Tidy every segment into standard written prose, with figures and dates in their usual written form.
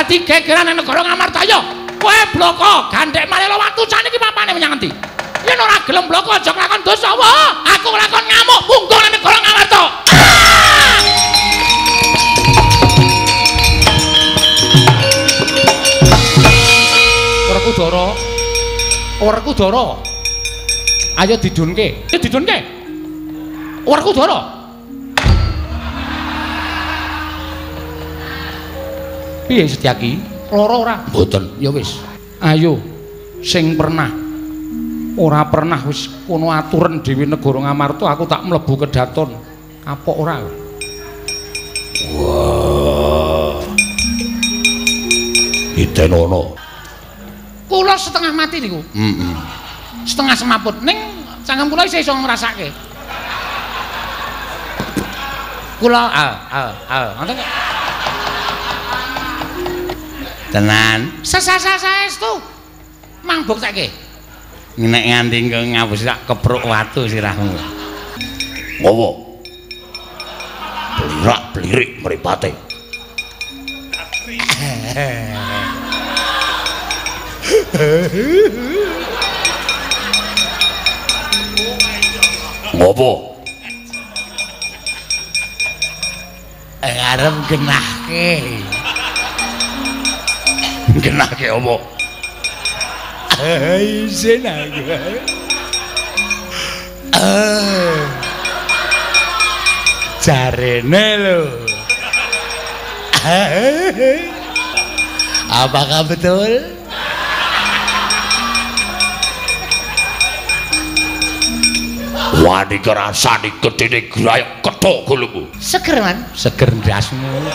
Dadi gegeran nang negara Ngamarta ya. Kowe bloko gandhek Malela watu saniki papane menyang endi? Yen ora gelem bloko aja nglakon dosa. Wah, aku nglakon ngamuk punggung nang negara Ngamarta. Werkudara. Werkudara. Ayo didunke. Ayo didunke. Werkudara. Piye Setyaki? Lara ora? Mboten. Ya wis. Ayo sing pernah ora pernah wis kono aturen dhewe negara Ngamarta aku tak mlebu kedaton. Kapok ora? Wah. Itenono. Kula setengah mati niku. Heeh. Setengah semaput ning cangkem kula isih iso ngrasake. Kula al ngoten. Tenan. Saestu. Mang buktekke. Nek nganti ngapus tak kepruk watu sirahmu. Ngowo. Blirak-blirik mripate. Ngopo? Arep genahke. Genahke opo? Isin aku. Jarene lho. Apakah betul? Wani kerasane gedene grayok kethok gulumu. Seger, Man. Seger ndasmu.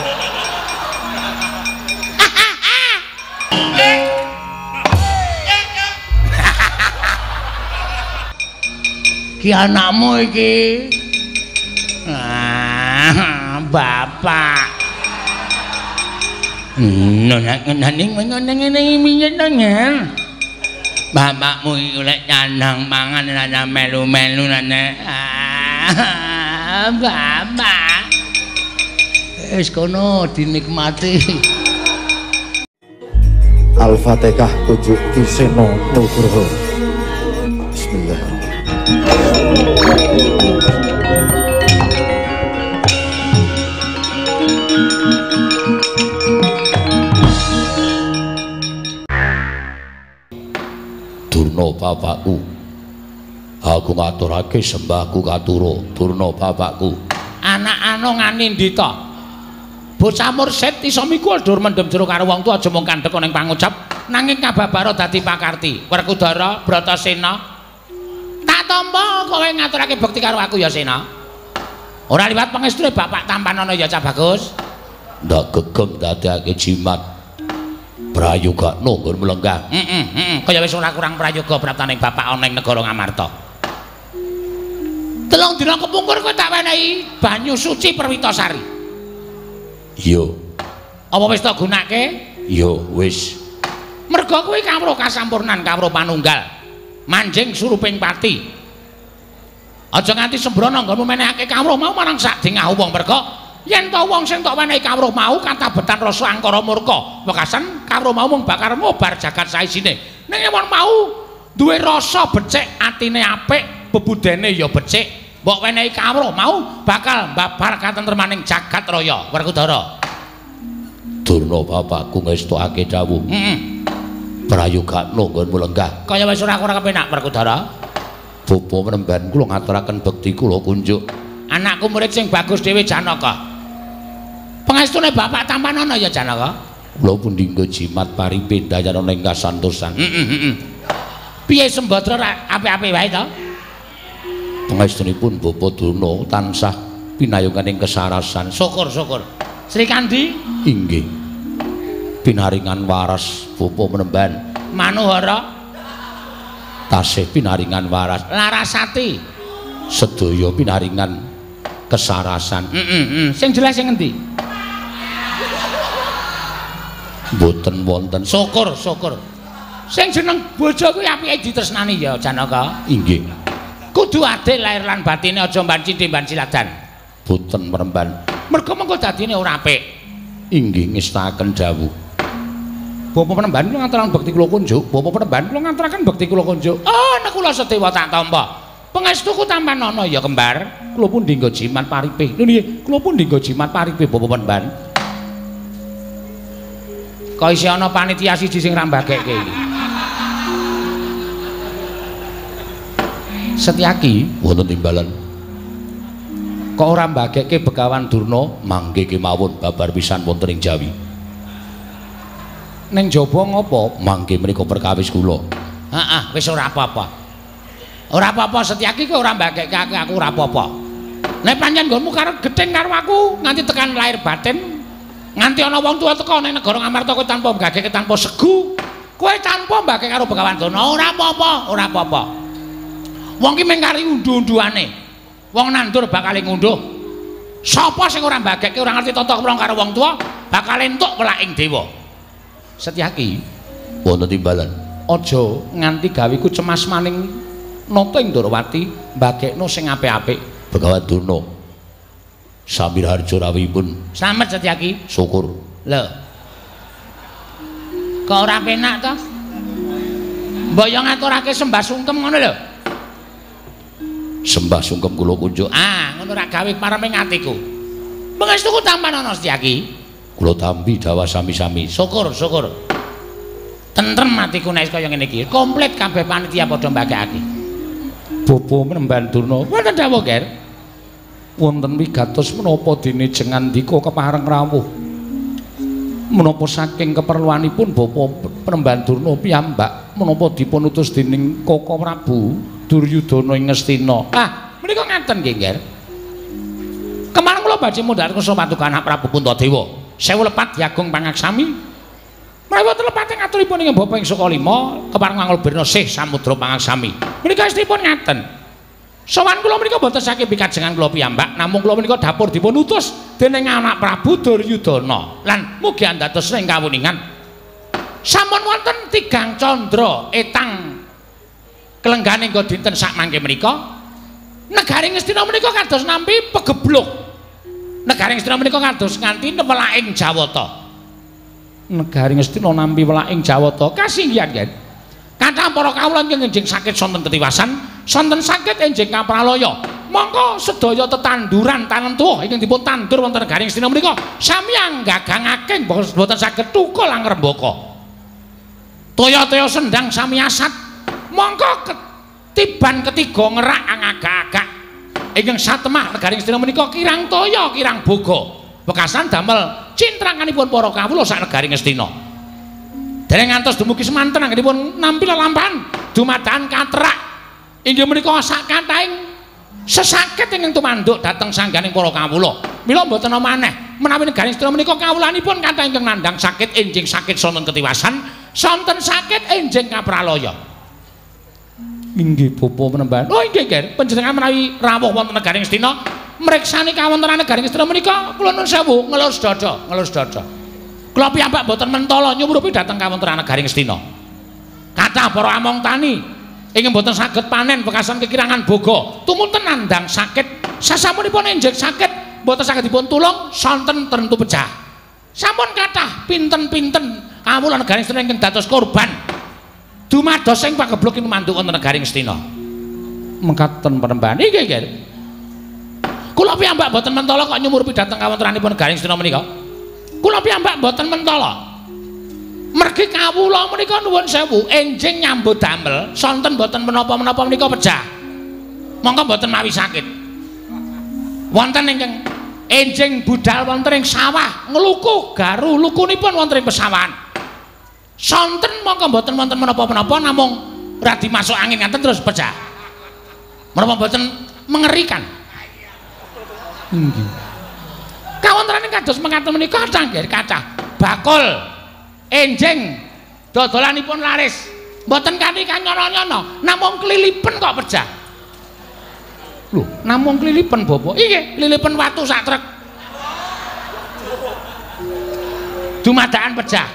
Ki anakmu iki. Ah, bapak. Bapakmu iku lek nyandang mangan ora melu-melu nane. Ah, bapak. Wis kono dinikmati. Al-Fatihah kunjuk Ki Seno Nugroho. Bismillah. Durna bapakku, aku ngaturake sembahku katura. Durna bapakku, anak ana nganindita. Bocah mursid iso mikul dur mendem jero karo wong tuwa aja mung kandhek ning pangucap nanging kababara dadi pakarti. Werkudara Bratasena, tak tampa kowe ngaturake bekti karo aku ya Sena. Ora liwat pangestune bapak tampanana ya Cah Bagus. Ndak gegem dadekake jimat prayoga nggon mlenggah. Heeh, kaya wis ora kurang prayoga praptaning bapak ana ing negara Ngamarta. 3 dina kepungkur kowe tak wenehi banyu suci Perwitasari. Iya. Apa wis tak gunake? Iya, wis. Merga kuwi kawruh kasampurnan kawruh panunggal. Manjing suruping pati. Aja nganti sembrono nggonmu menehake kawruh mau marang sak dingah wong merga yen to wong sing tok wenehi kawruh mau katabetan rasa angkara murka. Wekasan kawruh mau mung bakar ngobar jagat saisine. Ning wong mau duwe rasa becik, atine apik, bebudene ya becik. Mbok wenehi kawruh mau bakal mbabar katentremaning jagat raya. Werkudara. Durna bapakku ngestokake dawuh. Heeh. Prayogakno nggonmu lenggah. Kaya wis ora kurang kepenak Werkudara. Bapa menemban kula ngaturaken bekti kula kunjuk. Anakku murid sing bagus dhewe Janaka. Pangestune bapak tampanana ya Janaka. Kula pundi nggo jimat paripindayana ing kasantosan. Heeh, heeh. Piye Sembadra ra apik-apik wae to? Pangestunipun Bapa Durna tansah pinayungan ing kesarasan. Syukur, syukur. Srikandi inggih. Pinaringan waras Bapa menemban. Manohara tasih pinaringan waras. Larasati sedaya pinaringan kesarasan. Heeh, Sing jelas sing endi? Mboten wonten. Syukur, syukur. Sing jeneng bojo kuwi apike ditresnani ya Janaka. Inggih. Kudu adil lahir lan batine aja mban cindhe mban siladan. Boten mremban. Merga mengko dadine ora apik. Inggih ngestakaken dawuh. Bapak Penemban kula ngaturaken bekti kula kunjuk. Bapak Penemban kula ngaturaken bekti kula kunjuk. Oh, nek kula Sadewa tak tampa. Pangestuku tampanana ya kembar. Kula pundi nggo jimat paripe. Lho nggih, kula pundi nggo jimat paripe Bapak Penemban. Kok isih ana panitia siji sing ra mbagekke iki. Setyaki wonten timbalan. Kok ora mbagekke Begawan Durna mangke kemawon babar pisan wonten ing Jawi. Ning jaba ngopo? Mangke menika perkawis kula. Heeh, wis ora apa-apa. Ora apa-apa Setyaki kowe ora mbagekke aku ora apa-apa. Nek pancen nggonmu karo gething karo aku nganti tekan lahir batin, nganti ana wong tuwa teka ning negara Ngamarta kowe tanpa mbagekke tanpa segu, kowe tanpa mbagekke karo Begawan Durna ora apa-apa, ora apa-apa. Wong ki mung kari undu-unduane. Wong nandur bakal ngunduh. Sapa sing ora mbagekke ora ngerti tata krama karo wong tuwa bakal entuk welaking dewa. Setyaki wonten timbalan. Aja nganti gaweku cemas maning nata ing Ndorowati mbagekno sing apik-apik. Begawan Durna Samir harjo rawuhipun. Slamet Setyaki. Syukur. Lho. Kok ora penak to? Mbok yo ngaturake sembah sungkem ngono lho. Sembah sungkem kula kunjuk. Ah, ngono ra gawe pareming atiku. Pangestuku tampanana Setyaki. Kula tampi dawah sami-sami. Syukur, syukur. Tentrem atiku nek kaya ngene iki. Komplit kabeh panitia padha mbagekake. Bapak Penemban Durna, wonten dawuh, Ger. Wonten wigatos menapa dene jengandika kepareng rawuh. Menapa saking keperluanipun Bapak Penemban Durna piyambak menapa dipun utus dening Koko Prabu Duryudana ing Ngastina. Ah, menika ngaten nggih, Ger. Kemarin kula badhe mundhar kersa patukan anak Prabu Puntadewa. Sewu lepat Yagung Pangaksami. Menawi wonten lepate ngaturipun ing Bapak ing Sukalima kepareng ngangul sih Samudra Pangaksami. Menika estinipun ngaten. Sowan kula menika mboten saking pikajengan kula piyambak, namung kula menika dapur dipun utus dening anak Prabu Duryudana lan mugi andados ing kawuningan. Sampun wonten tigang candra etang kelenggane nggo dinten sakmangke menika. Negari Ngastina menika kados nampi pegebluk. Negari Ngastina menika kados nganti welaking Jawata. Negari Ngastina nampi welaking Jawata kasinggihan nggih. Kathah para kawula ingkang enjing sakit sonten ketiwasan, sonten sakit enjing kapralaya. Mongko sedaya tetanduran tanem tuwuh ingkang dipun tandur wonten negari Ngastina menika sami anggagangake boten saged tukul angrembaka. Toya-toya sendang sami asat. Mongko ketiban ketiga ngerak angagak-agak. Ingkang satemah negari Ngastina menika kirang toya kirang boga. Wekasan damel cintranganipun para kawula sak negari Ngastina. Dereng ngantos dumugi semanten anggenipun nampi lelampahan dumadakan katrak inggih menika sak kathahing sesakit ingkang tumanduk dhateng sangganing para kawula. Mila mboten maneh menawi negari Ngastina menika kawulanipun kathah ingkang nandhang sakit enjing sakit sonten ketiwasan, sonten sakit enjing kapralaya. Inggih Bapak Penemban. Oh inggih Ger, panjenengan menawi rawuh wonten negari Ngastina mriksani kawontenan negari Ngastina menika kula nuwun sewu ngelus dada, ngelus dada. Kula piyambak mboten mentala nyumrupi dhateng kawontenan negari Ngastina. Kathah para among tani ingkang mboten saged panen wekasan kekirangan boga, tumunten nandhang sakit, sasampunipun enjing sakit mboten saged dipun tulung sonten tentu pecah. Sampun kathah pinten-pinten kawula negari Ngastina ingkang dados korban dumados ing pagebluk tumanduk wonten negari Ngastina. Mekaten Penemban. Inggih, Ger. Kula piyambak mboten mentala kok nyumurpi dhateng kawontenanipun negari Ngastina menika. Kula piyambak mboten mentala. Mergi kawula menika nuwun sewu enjing nyambut damel sonten mboten menapa-menapa menika pejah. Mongko mboten mawi sakit. Wonten ingkang enjing budal wonten ing sawah ngluku garu lukunipun wonten ing pesawahan. Sonten mongko mboten wonten menapa-menapa namung radi masuk angin ngaten terus pecah. Menapa mboten mengerikan. Inggih. Kawontenane kados mekaten menika kathah nggih kathah. Bakul enjing dodolanipun laris. Mboten kanthi kanyono-nyono, namung klilipen kok pecah. Lho, namung klilipen Bapak. Inggih, klilipen watu sak trek. Dumadakan pecah.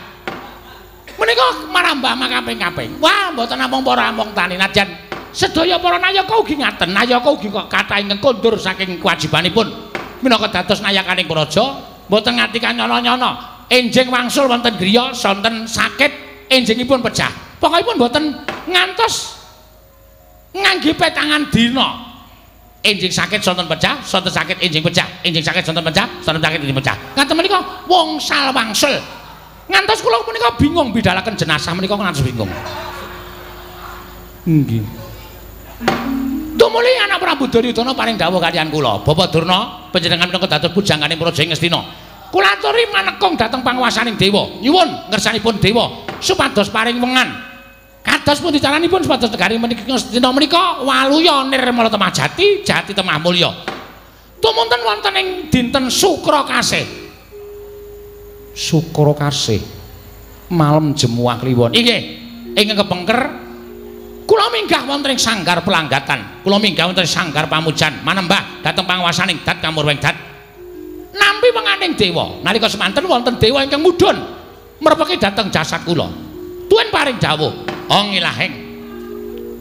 Menika marambah makaping-kaping. Wah, mboten namung para among tani najan sedaya para nayaka ugi ngaten. Nayaka ugi kok kathah ingkang kondur saking kewajibanipun minangka dados nayakaning praja, mboten nganti kanyono-nyono. Enjing wangsul wonten griya sonten sakit enjingipun pecah. Pokokipun mboten ngantos ngangge petangan dina. Enjing sakit sonten pecah, sonten sakit enjing pecah, enjing sakit sonten pecah, sonten sakit enjing pecah. Ngaten menika wongsal wangsul. Ngantos kula menika bingung bidalaken jenazah menika ngantos bingung. Nggih. Tumuli anak Prabu Duryudana paring dawuh kaliyan kula, Bapak Durna, panjenengan menika dados pujangganing Praja Ngastina. Kula aturi manekung dhateng panguwasaning dewa. Nyuwun ngersanipun dewa supados paring wengan. Kados pundi caranipun supados negari menika Ngastina menika waluya nirmala temah jati, jati temah mulya. Tumunten wonten ing dinten Sukra Kasih. Sukra Kasih. Malem Jemuah Kliwon. Inggih, ingkang kepengker kula minggah wonten ing sanggar pelanggatan. Kula minggah wonten ing sanggar pamujan manembah dhateng panguwasaning dat kamurweng dat. Nampi wenganing dewa. Nalika semanten wonten dewa ingkang mudhun merpeki dhateng jasad kula. Tuwin paring dawuh, "Ong ilahing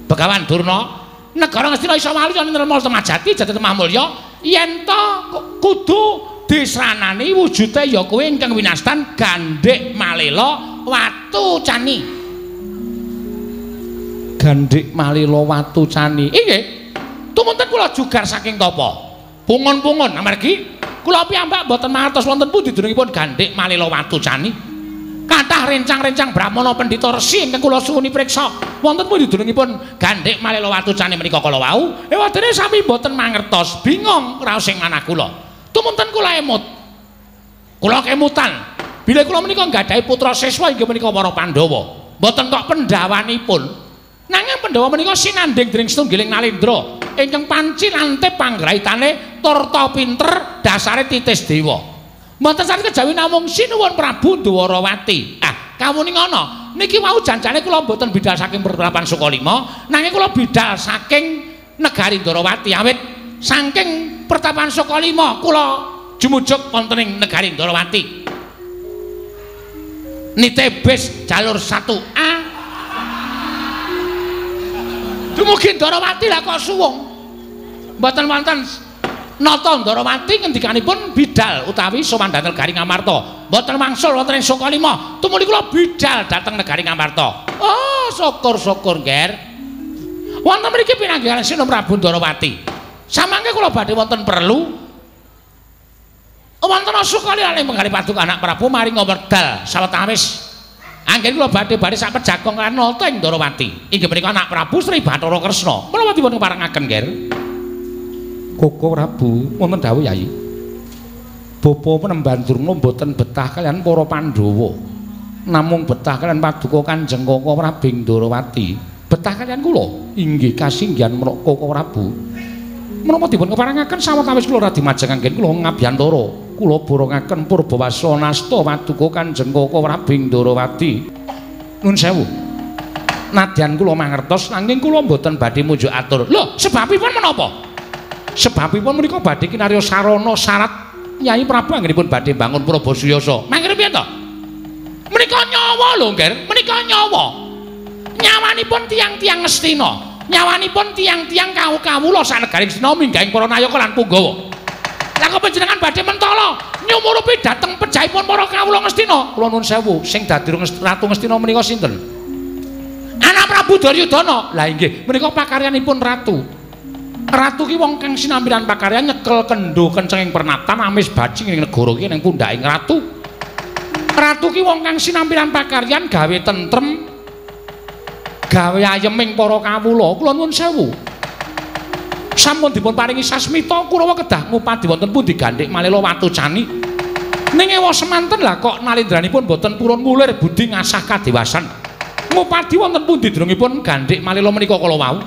Begawan Durna, negara Ngastina isa waluya nirmala temah jati, jati temah mulya, yen to kudu disranani wujude ya kuwi ingkang winastan Gandhik Malela Watu Cani." Gandhik Malela Watu Cani. Inggih. Tumunten kula jugar saking tapa. Pungun-pungun amargi kula piyambak mboten mangertos wonten pundi dunungipun Gandhik Malela Watu Cani. Kathah rencang-rencang brahmana pendhita resi ingkang kula suwuni priksa wonten pundi dunungipun Gandhik Malela Watu Cani menika kala wau. Ewadene sami mboten mangertos, bingung raos ing manah kula. Tumunten kula emut. Kula kemutan. Bilih kula menika nggadahi putra siswa inggih menika para Pandhawa. Mboten kok pendhawanipun. Nanging Pandhawa menika sinandhing dening setunggiling Nalendra ingkang panci lantip panggraitane turta pinter dasare titis dewa. Mboten saged kejawi namung sinuwun Prabu Dwarawati. Ah, kawuningana niki wau janjane kula mboten bidal saking Pertapan Sukalima, nanging kula bidal saking negari Ndrawati. Awit saking Pertapan Sukalima kula jumujuk wonten ing negari Ndrawati. Nite bis jalur 1A. Dumugi Ndrawati lah kok suwung. Mboten wonten nata Ndrawati ngendikanipun bidal utawi sowan dhateng negari Ngamarta. Mboten wangsul wonten ing Sukalima. Tumuli kula bidal dhateng negari Ngamarta. Oh, syukur-syukur, Nger. Wonten mriki pinanggihan Sinun Prabu Ndrawati. Samangke kula badhe wonten perlu wonten Sukalima ing penggari paduka anak Prabu maringa wekdal sawetawis. Anggen kula badhe-badhe sak pejagong lan nata ing Ndrawati. Inggih menika anak Prabu Sri Bathara Kresna. Menapa dipun keparengaken, Nger? Koko Prabu, wonten dawuh Yai. Bapa Penemban Durna mboten betah kaliyan para Pandhawa. Namung betah kaliyan paduka Kanjeng Koko Prabu Ndrawati. Betah kaliyan kula inggih kasinggihan menapa Koko Prabu. Menapa dipun keparengaken sawetawis kula radi majeng anggen kula ngabiyantara. Kula borongaken purbawasa nasta paduka Kanjeng Koko Prabu Ndrawati. Nun sewu. Nadyan kula mangertos nanging kula mboten badhe munjuk atur. Lho, sebabipun menapa? Sebabipun menika badhe kinarya sarana syarat Nyai Prabu anggenipun badhe bangun Prabasuyasa. Mangkene piye to? Menika nyawa lho, Nger. Menika nyawa. Nyawanipun tiyang-tiyang Ngastina. Nyawanipun tiyang-tiyang kawula sanegari Ngastina minggahing para nayaka lan punggawa. Lah kok panjenengan badhe mentala nyumurupi dhateng pejahipun para kawula Ngastina? Kula nuwun sewu, sing dadi Ratu Ngastina menika sinten? Anak Prabu Duryudana. Lah inggih, menika pakaryanipun ratu. Ratu ki wong kang sinampilan pakaryan nyekel kendho kencenging pernatan amis bajing ing negara ki ning pundhaking ratu. Ratu ki wong kang sinampilan pakaryan gawe tentrem, gawe ayeming para kawula. Kula nuwun sewu. Sampun dipun paringi sasmita Kurawa kedah ngupadi wonten pundi Gandhik Malela Watu Cani. Ning ewa semanten lah kok nalendranipun boten purun ngulir budi ngasah kadewasan. Ngupadi wonten pundi drungipun Gandhik Malela menika kala wau?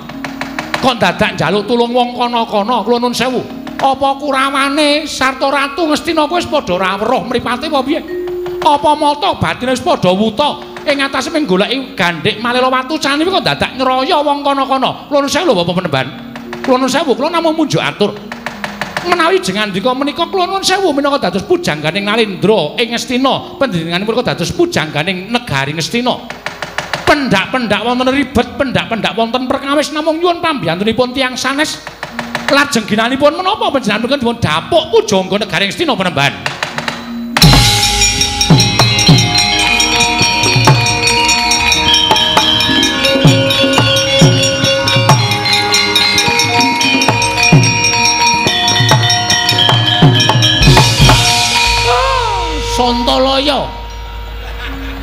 Kok dadak njaluk tulung wong kono-kono? Kula nuwun sewu. Apa kurawane sarta ratu Ngastina kuwi wis padha ora weruh mripate apa piye? Apa mata batine wis padha wuta ing atase mung goleki Gandhik Malela Watu Cani kok dadak nyeroyo wong kono-kono? Kula nuwun sewu lho Bapak Penemban. Kula nuwun sewu, kula namung munjuk atur. Menawi jengandika menika kula nuwun sewu minangka dados pujangganing Nalendra ing Ngastina, panjenenganipun menika dados pujangganing negari Ngastina. Pendak-pendak wonten ribet, pendak-pendak wonten perkawis namung nyuwun pambiyantunipun tiyang sanes. Lajeng ginanipun menapa panjenengan dipun dapuk pujangga negari Ngastina Penemban?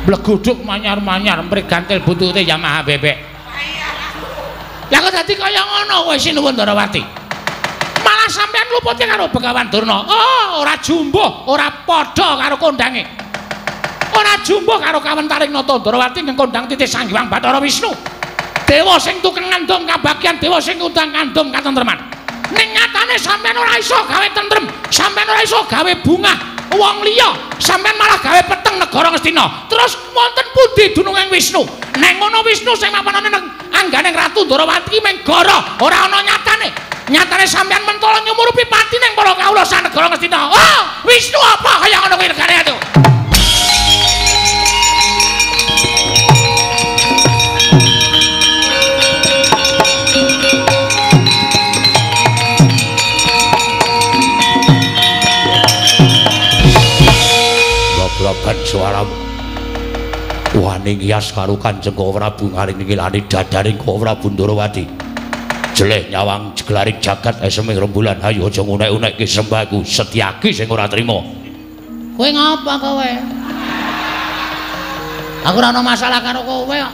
Blegodhog manyar-manyar mrigantil buntute Yamaha bebek. Lah kok dadi kaya ngono kowe Sinuwun Ndarawati? Malah sampean lupute karo Begawan Durna. Oh, ora jumbuh, ora padha karo kondange. Ora jumbuh karo kawentaring Nata Ndarawati ingkang kondang titih Sang Hyang Bathara Wisnu. Dewa sing tukang ngandung kabagyan, dewa sing ngundang kandung katentreman. Ning nyatane sampean ora iso gawe tentrem, sampean ora iso gawe bungah wong liya, sampean malah gawe peteng negara Ngastina. Terus wonten pundi dununging Wisnu? Neng ngono Wisnu sing mapanane nang anggane Ratu Ndarawati mung goro, ora ana nyatane. Nyatane sampean mentala nyumurupi pati ning para kawula sak negara Ngastina. Oh, Wisnu apa kaya ngono kuwi regane atuh? Goblogan suaramu. Wani ngiyas karo Kanjeng Prabu ngaring-ngilani dadaring Prabu Ndarawati. Jeleh nyawang jeglaring jagat eseming rembulan. Ayo aja ngunek-unekke sembahku Setyaki sing ora trima. Kowe ngapa kowe? Aku ora ana masalah karo kowe kok.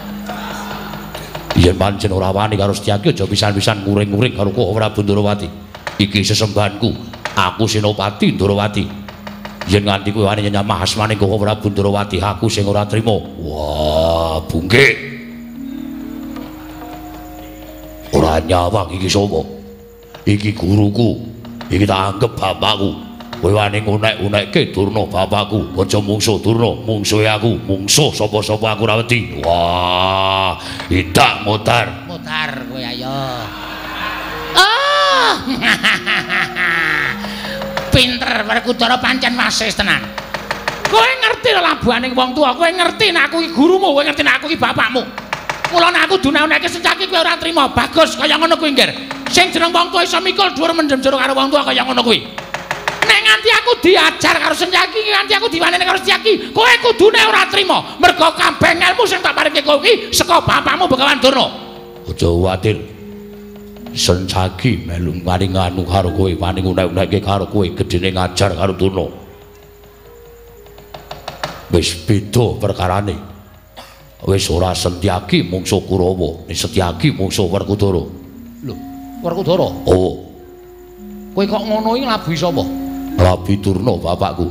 Yen pancen ora wani karo Setyaki aja pisan-pisan nguring-nguring karo Prabu Ndarawati. Iki sesembahanku, aku Senopati Ndarawati. Yen nganti kowe wani nyamah asmane Prabu Ndarawati, aku sing ora trima. Wah, bungkik. Ora nyawang iki sapa? Iki guruku. Iki tak anggep bapakku. Kowe wani ngunek-unekke Durna bapakku. Aja mungsuh Durna, mungsuhe aku, mungsuh sapa-sapa aku ora wedi. Wah, idak mutar. Mutar kowe ayo. Ah. Pinter Werkudara pancen wasis tenan. Kowe ngerti labuhaning wong tuwa, kowe ngerti nek aku iki gurumu, kowe ngerti nek aku iki bapakmu. Mula nek aku dunake Setyaki kowe ora trima. Bagus kaya ngono kuwi, Nggir. Sing jeneng wong tuwa iso mikul dhuwur mendem jero karo wong tuwa kaya ngono kuwi. Nek nganti aku diajar karo Setyaki, nganti aku diwaneni karo Setyaki, kowe kudune ora trima. Mergo kabeh ngelmu sing tak paringke kowe iki saka bapakmu Begawan Durna. Aja kuwatir. Setyaki melu wani nganu karo kowe, wani ngunek-unekke karo kowe, gedene ngajar karo Durna. Wis beda perkarane. Wis ora Setyaki mungsuh Kurawa, Setyaki mungsuh Werkudara. Lho, Werkudara? Oh. Kowe kok ngono iki labuhi sapa? Labuhi Durna bapakku.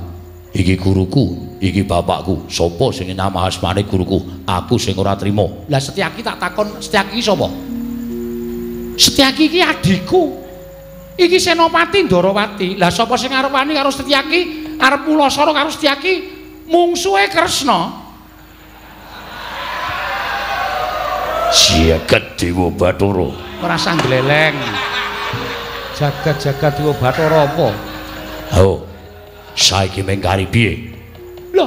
Iki guruku, iki bapakku. Sapa sing nyamah asmane guruku? Aku sing ora trima. Lah Setyaki tak takon, Setyaki sapa? Setyaki iki adhiku. Iki Senopati Ndarawati. Lah sapa sing arep wani karo Setyaki? Arep mulasara karo Setyaki? Mungsuhe Kresna. Jagat Dewa Bathara. Ora sanggleleng. Jagat-jagat Dewa Bathara apa? Oh. Saiki mung kari piye? Lho.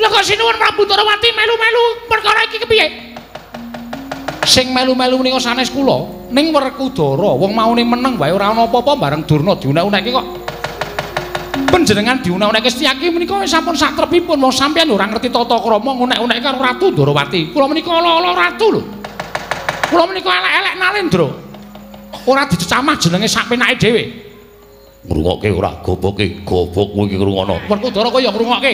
Lha kok Sinuwun Prabu Ndarawati melu-melu perkara iki kepiye? Sing melu-melu menika sanes kula ning Werkudara, wong maune meneng wae ora ana apa-apa bareng Durna diunek-unekke kok. Panjenengan diunek-unekke Setyaki menika wis sampun satrepipun, wong sampeyan ora ngerti tata krama ngunek-unekke karo Ratu Ndarawati. Kula menika ala-ala ratu lho. Kula menika elek-elek Nalendra. Ora dicecamah jenenge sak penake dhewe. Ngrungokke ora goboke, gobokmu iki ngrungono. Werkudara kaya ngrungokke.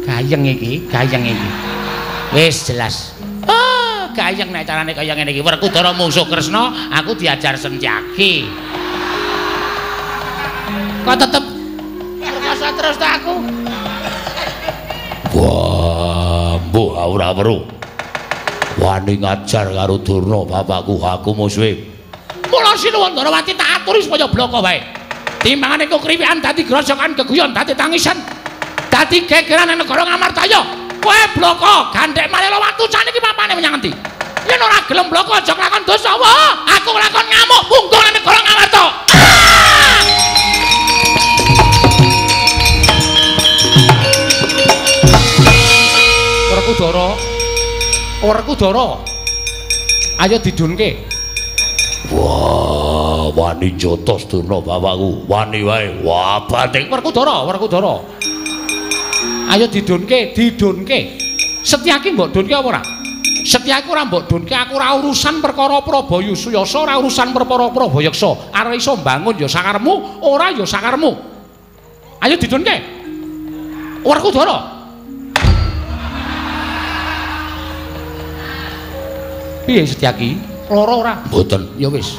Gayeng iki, gayeng iki. Wis jelas. Oh, gayeng nek carane kaya ngene iki. Werkudara mungsuh Kresna, aku diajar Setyaki. Kok tetep perkosa terus ta aku? Wah, mbuh ora weruh. Wani ngajar karo Durna bapakku, aku musuhe. Mula Sinuwun Ndarawati tak aturi supaya bloko wae. Timbangane kok kriwikan dadi grojokan geguyon dadi tangisan. Dadi gegeran nang negara Ngamartaya. Kowe bloko gandhek Malela watu saniki papane menyang endi? Yen ora gelem bloko aja nglakon dosa. Wah, aku nglakon ngamuk punggung nang negara Ngamarta. Werkudara, Werkudara, ayo didunke. Wah, wani jotos Durna bapakku, wani wae. Wah, bating. Werkudara, Werkudara, ayo didunke, didunke. Setyaki mbok dunke apa ora? Setyaki ora mbok dunke, aku ora urusan perkara Prabayasa, ora urusan perkara Prabayaksa. Arep iso mbangun ya sakarepmu, ora ya sakarepmu. Ayo didunke. Werkudara. Piye Setyaki? Lara ora? Mboten. Ya wis.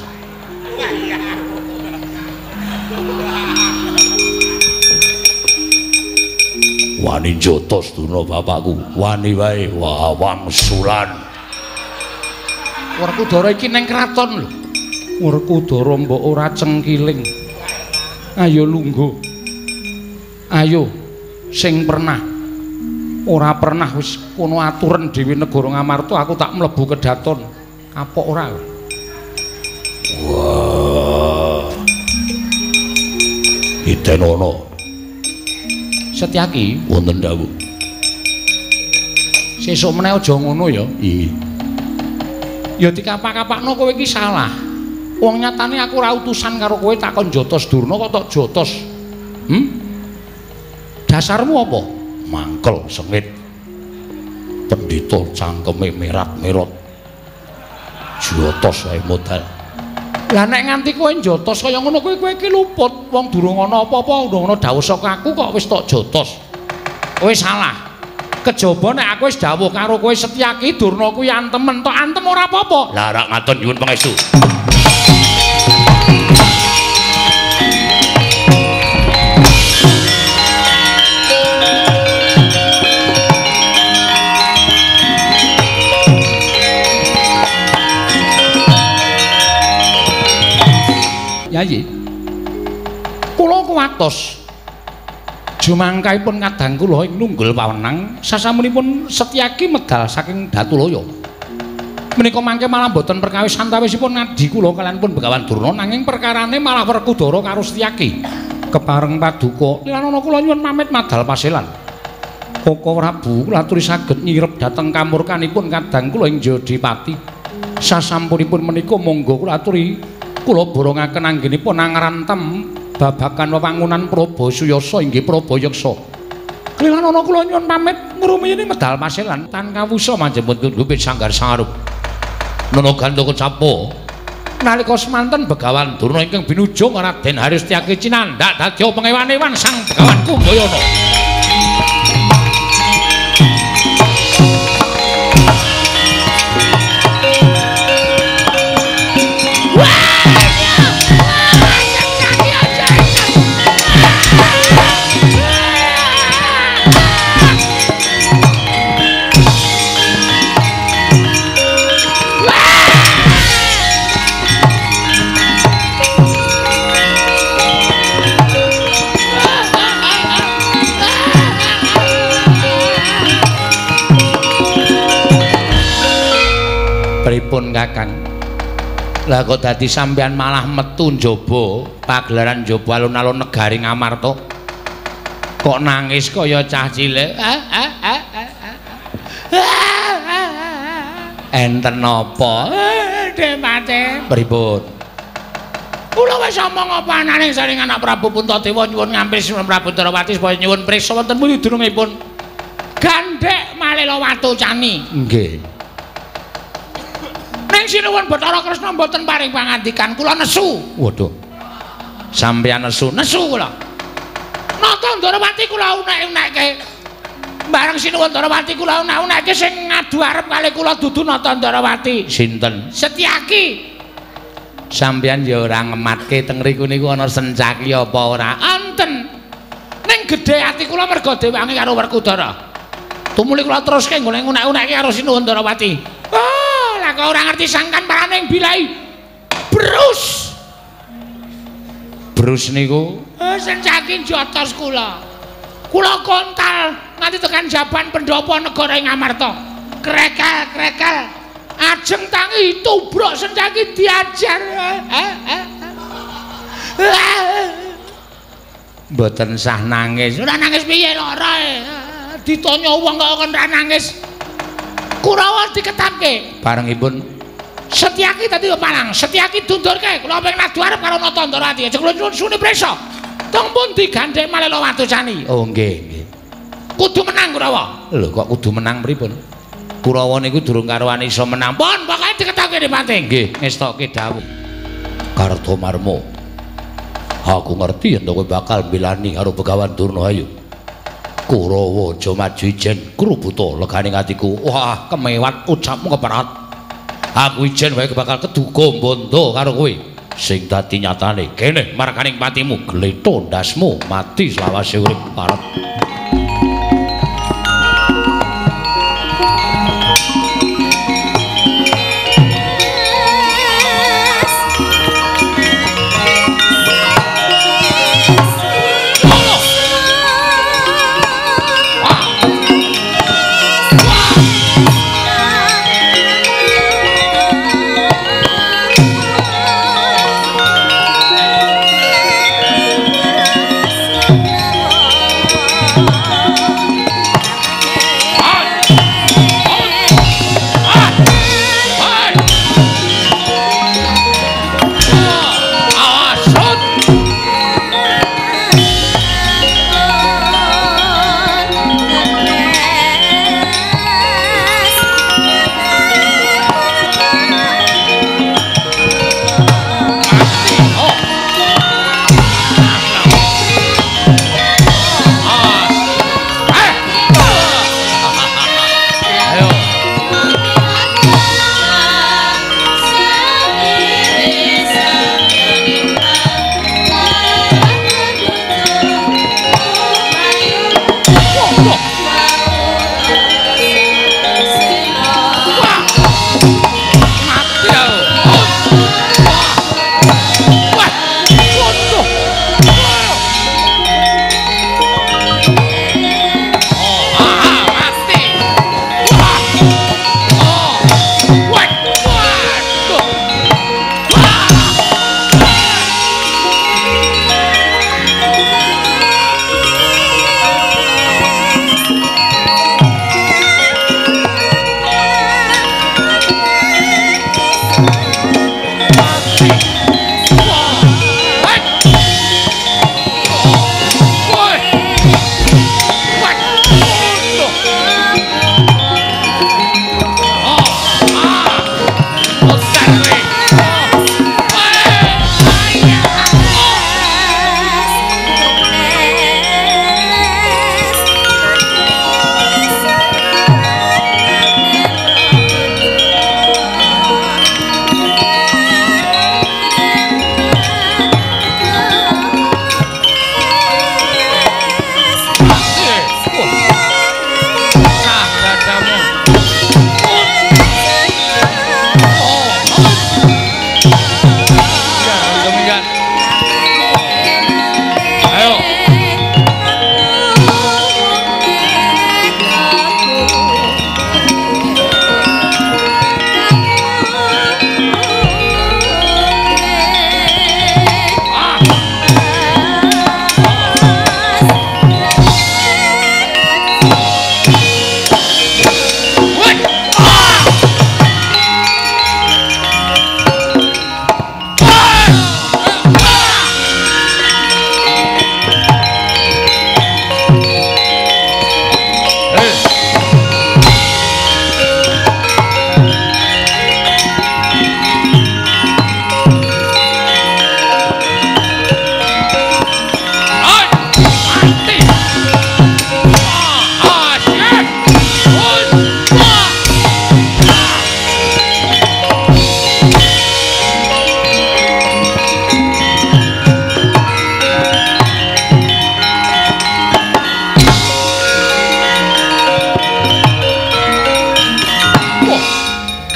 Wani jotos Durna bapakku, wani wae wangsulan. Werkudara iki ning kraton lho. Werkudara mbok ora cengkiling. Ayo lungguh. Ayo sing pernah ora pernah wis kono aturen dhewe negara Ngamarta, aku tak mlebu kedaton. Kapok ora? Wah. Itenono. Setyaki wonten dawuh. Sesuk meneh aja ngono ya. Iya. Ya dikapak-kapakno kowe iki salah. Wong nyatane aku ora utusan karo kowe takon jotos Durna kok tok jotos. Dasarmu apa? Mangkel sengit. Pendhita cangkeme merat-merot. Jotos wae modal. Lah nek nganti kowe njotos kaya ngono kowe kowe iki luput. Wong durung ana apa-apa, durung ana dawuh saka aku kok wis tok jotos. Kowe salah. Kejaba nek aku wis dawuh karo kowe Setyaki Durna kuwi antemen, tok antem ora apa-apa. Lah rak ngaten nyuwun pangestu. Yayi, kula kuwatos jumangkaipun kadang kula ing nunggul pawenang sasampunipun Setyaki medal saking Datulaya. Menika mangke malah boten perkawis antawisipun ngadi kula kaliyan pun Begawan Durna, nanging perkarane malah Werkudara karo Setyaki kepareng paduka. Lilanana kula nyuwun pamit madal paselan. Koko Prabu kula aturi saged nyirep dhateng kamurkanipun kadang kula ing Jodipati. Sasampunipun menika monggo kula aturi kula borongaken anggenipun angrantem babagan wewangunan Prabasuyasa inggih Prabayaksa. Klilanana kula nyuwun pamit ngrumiyini medal paselan tan kawusa manjemput gupit sanggar sangarup. Nono Gandaka Capa. Nalika semanten Begawan Durna ingkang binujung Raden Hari Setyaki cinandhak dadi pengewan-ewan Sang Begawan Kumbayana. Pripun Kakang? Lah kok dadi sampean malah metu njaba pagelaran njaba alun-alun negari Ngamarta. Kok nangis kaya cah cilik? Enten napa? Depate. Pripun? Kula wis omong apa anane saring anak Prabu Puntadewa nyuwun ngampil Sinuwun Prabu Ndarawati supaya nyuwun prisa wonten pundi dunungipun. Gandhek Malela Watu Cani. Nggih. Ning Sinuwun Bathara Kresna mboten paring pangandikan, kula nesu. Waduh. Sampeyan nesu, nesu kula. Nata Ndarawati kula unek-unekke. Bareng Sinuwun Ndarawati kula unek-unekke sing ngadu arep kalih kula dudu Nata Ndarawati. Sinten? Setyaki. Sampeyan ya ora ngematke teng riku niku ana sencaki apa ora? Enten. Ning gedhe ati kula merga dewangi karo Werkudara. Tumuli kula teruske nggone unek-unekke karo Sinuwun Ndarawati. Oh, lah kok ora ngerti sangkan parane bilai. Brus. Brus niku sencaki jotos kula. Kula kontal nganti tekan jaban pendopo negara ing Ngamarta. Krekel-krekel. Ajeng tangi tubruk sencaki diajar. Mboten sah nangis. Ora nangis piye lara. Ditanya wong kok ora nangis. Kurawa diketapke. Barengipun Setyaki dadi palang. Setyaki dundurke. Kula ping nadu arep karo Nata Ndarawati. Aja kula nyuwun suni prisa. Teng pundi gandhek Malela Watu Cani? Oh nggih, nggih. Kudu menang Kurawa. Lho kok kudu menang pripun? Kurawa niku durung karuan iso menang. Pun pokoke diketokke Depate. Nggih, ngestokke dawuh. Kartomarma. Aku ngerti yen kowe bakal mbelani karo Begawan Durna ayo. Kurawa aja maju ijen krubuta legane atiku. Wah, kemewat ucapmu keperat. Aku ijen wae bakal keduga bondo karo kowe. Sing dadi nyatane kene markaning patimu gletho ndasmu mati selawase urip paret.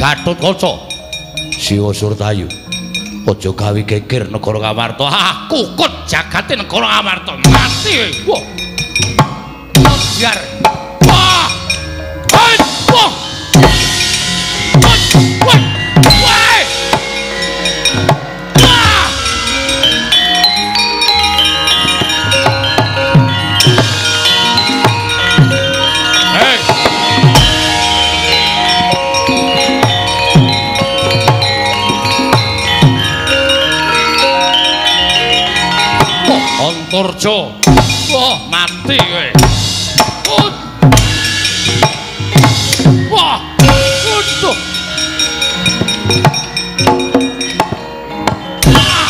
Gatotkaca Siwa Surtayu aja gawe geger negara Ngamarta. Ah, kukut jagate negara Ngamarta mati. Wah. Biar. Wah. Wah. Wah. Wah. Wah. Wah. Hey. Antarja. Wah, mati kowe. Wah, waduh. Wah.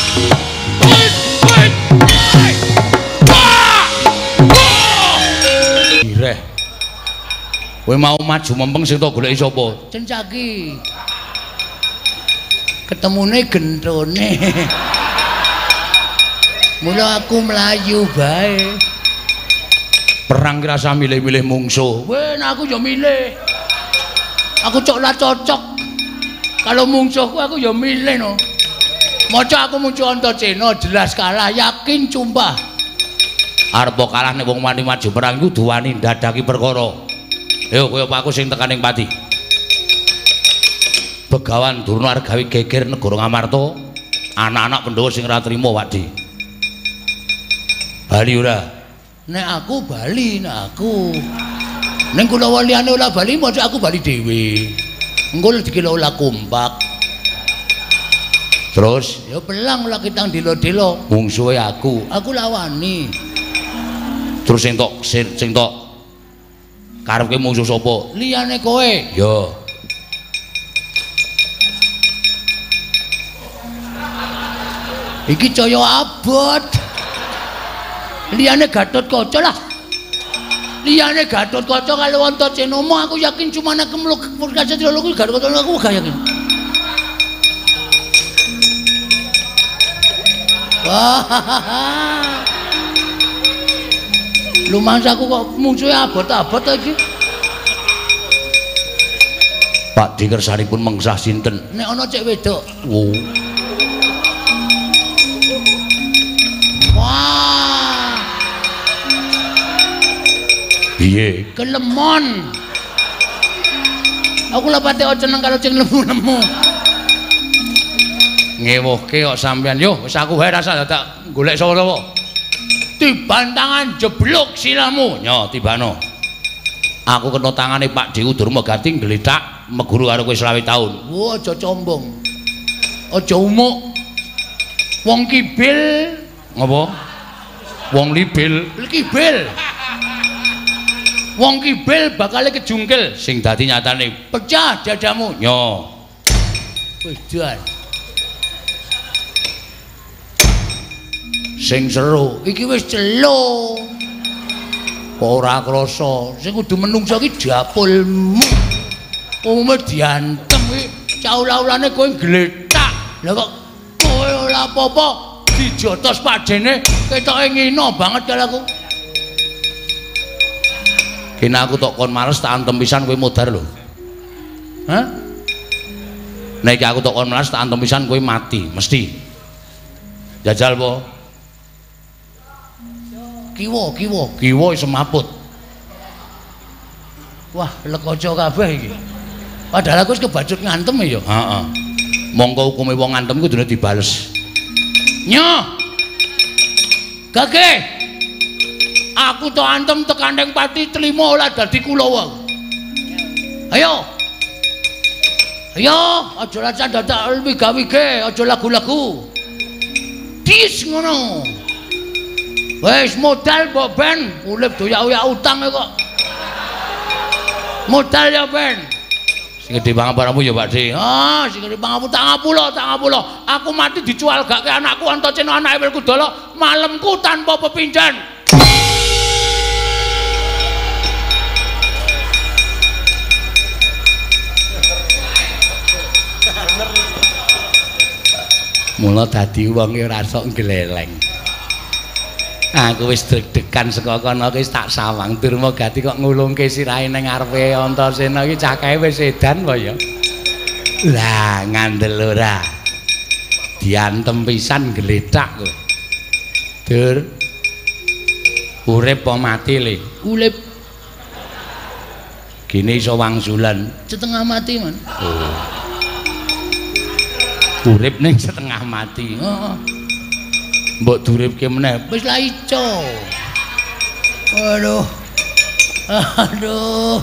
Wah. Wah. Greh. Kowe mau maju mempeng sing tok goleki sapa? Cencaki. Ketemune genthone. Mula aku mlayu bae. Perang ki rasa milih-milih mungsuh. Weh, aku ya milih. Aku cok lah cocok. Kalau mungsuhku aku ya milih no. Maca aku muncul Antasena jelas kalah, yakin sumpah. Arep kalah nek wong wani maju perang iku kudu wani ndadaki perkara. Ayo kowe apa aku sing tekan ing pati. Begawan Durna arep gawe geger negara Ngamarta, anak-anak Pandhawa sing ora trima Pakde. Bali ora? Nek aku bali, nek aku. Ning kula liyane ora bali, maca aku bali dhewe. Engko dikira ora kompak. Terus ya pelang ora kitang delo-delo. Mungsuhe aku, aku lawani. Terus sing tok sing tok karepke mungsuh sapa? Liyane kowe. Ya. Iki caya abot. Liyane Gatotkaca lah. Liyane Gatotkaca kalau Antasena aku yakin cuma nek kemluk Purkasatria kuwi Gatotkaca aku gak yakin. Wah. Lumansaku kok mungsuhe abot-abot iki. Pak Di kersanipun mengsah sinten? Nek ana cek wedok. Oh. Wah. Piye? Kelemon. Aku lha pate seneng karo sing lemu-lemu. Ngewuhke kok sampean. Yo wis aku wae rasa dadak golek sapa-sapa. Tiban tangan jeblok silamu. Nyo tibano. Aku kena tangane Pak Dewu Durmagati gletak meguru karo kowe 20 taun. Wah, aja combong. Aja umuk. Wong kibil ngopo? Wong libil. Kibil. Wong kibil bakale kejungkil sing dadi nyatane pecah dadamu. Nyo. Wis jan. Sing seru iki wis celo. Kok ora krasa sing kudu menungso iki dapulmu. Umume diantem iki caula-ulane kowe gletak. Lah kok kowe ora apa-apa dijotos padene ketoke ngino banget karo aku. Kene aku tok kon males tak antem pisan kowe modar lho. Hah? Nek aku tok kon males tak antem pisan kowe mati mesti. Jajal po. Kiwa, kiwa, kiwa semaput. Wah, lekoco kabeh iki. Padahal aku wis kebacut ngantem ya. Heeh. Mongko hukume wong ngantem kudune dibales. Nyo. Gage. Aku to antem tekan ning pati trimo ora dadi kulawa. Ayo. Ayo, aja lacan dadak wiga-wige, aja lagu-lagu. Dis ngono. Wis modal mbok ben, urip doyak-oyak utang kok. Modal ya ben. Sing gedhe pangapuramu ya Pak De. Ah, sing gedhe pangapura tak ngapura, tak ngapura. Aku mati dijual gak ke anakku Antasena anake Werkudara, malemku tanpa pepindhan. Mula dadi wong ora sok gleleng. Aku wis deg-degan saka kono wis tak sawang Durmagati kok ngulungke sirahe ning ngarepe Antasena iki cakahe wis edan apa ya. Lah ngandel ora. Diantem pisan gletak kowe. Dur. Urip apa mati le? Urip. Gini iso wangsulan setengah mati, Man. Oh. Urip ning setengah mati. Heeh. Mbok duripke meneh wis la ico. Aduh. Aduh.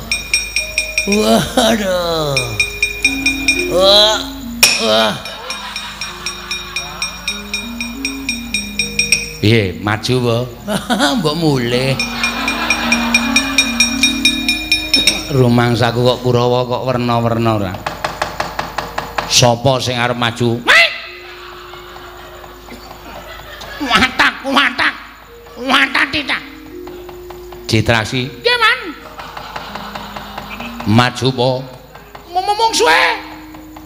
Waduh. Wah. Wah. Piye, maju apa? Mbok mulih. Rumangsaku kok Kurawa kok werna-werna ora. Sapa sing arep maju? Watak, watak. Watak tidak. Citraksi. Nggih, Man. Maju po. Mungsuhe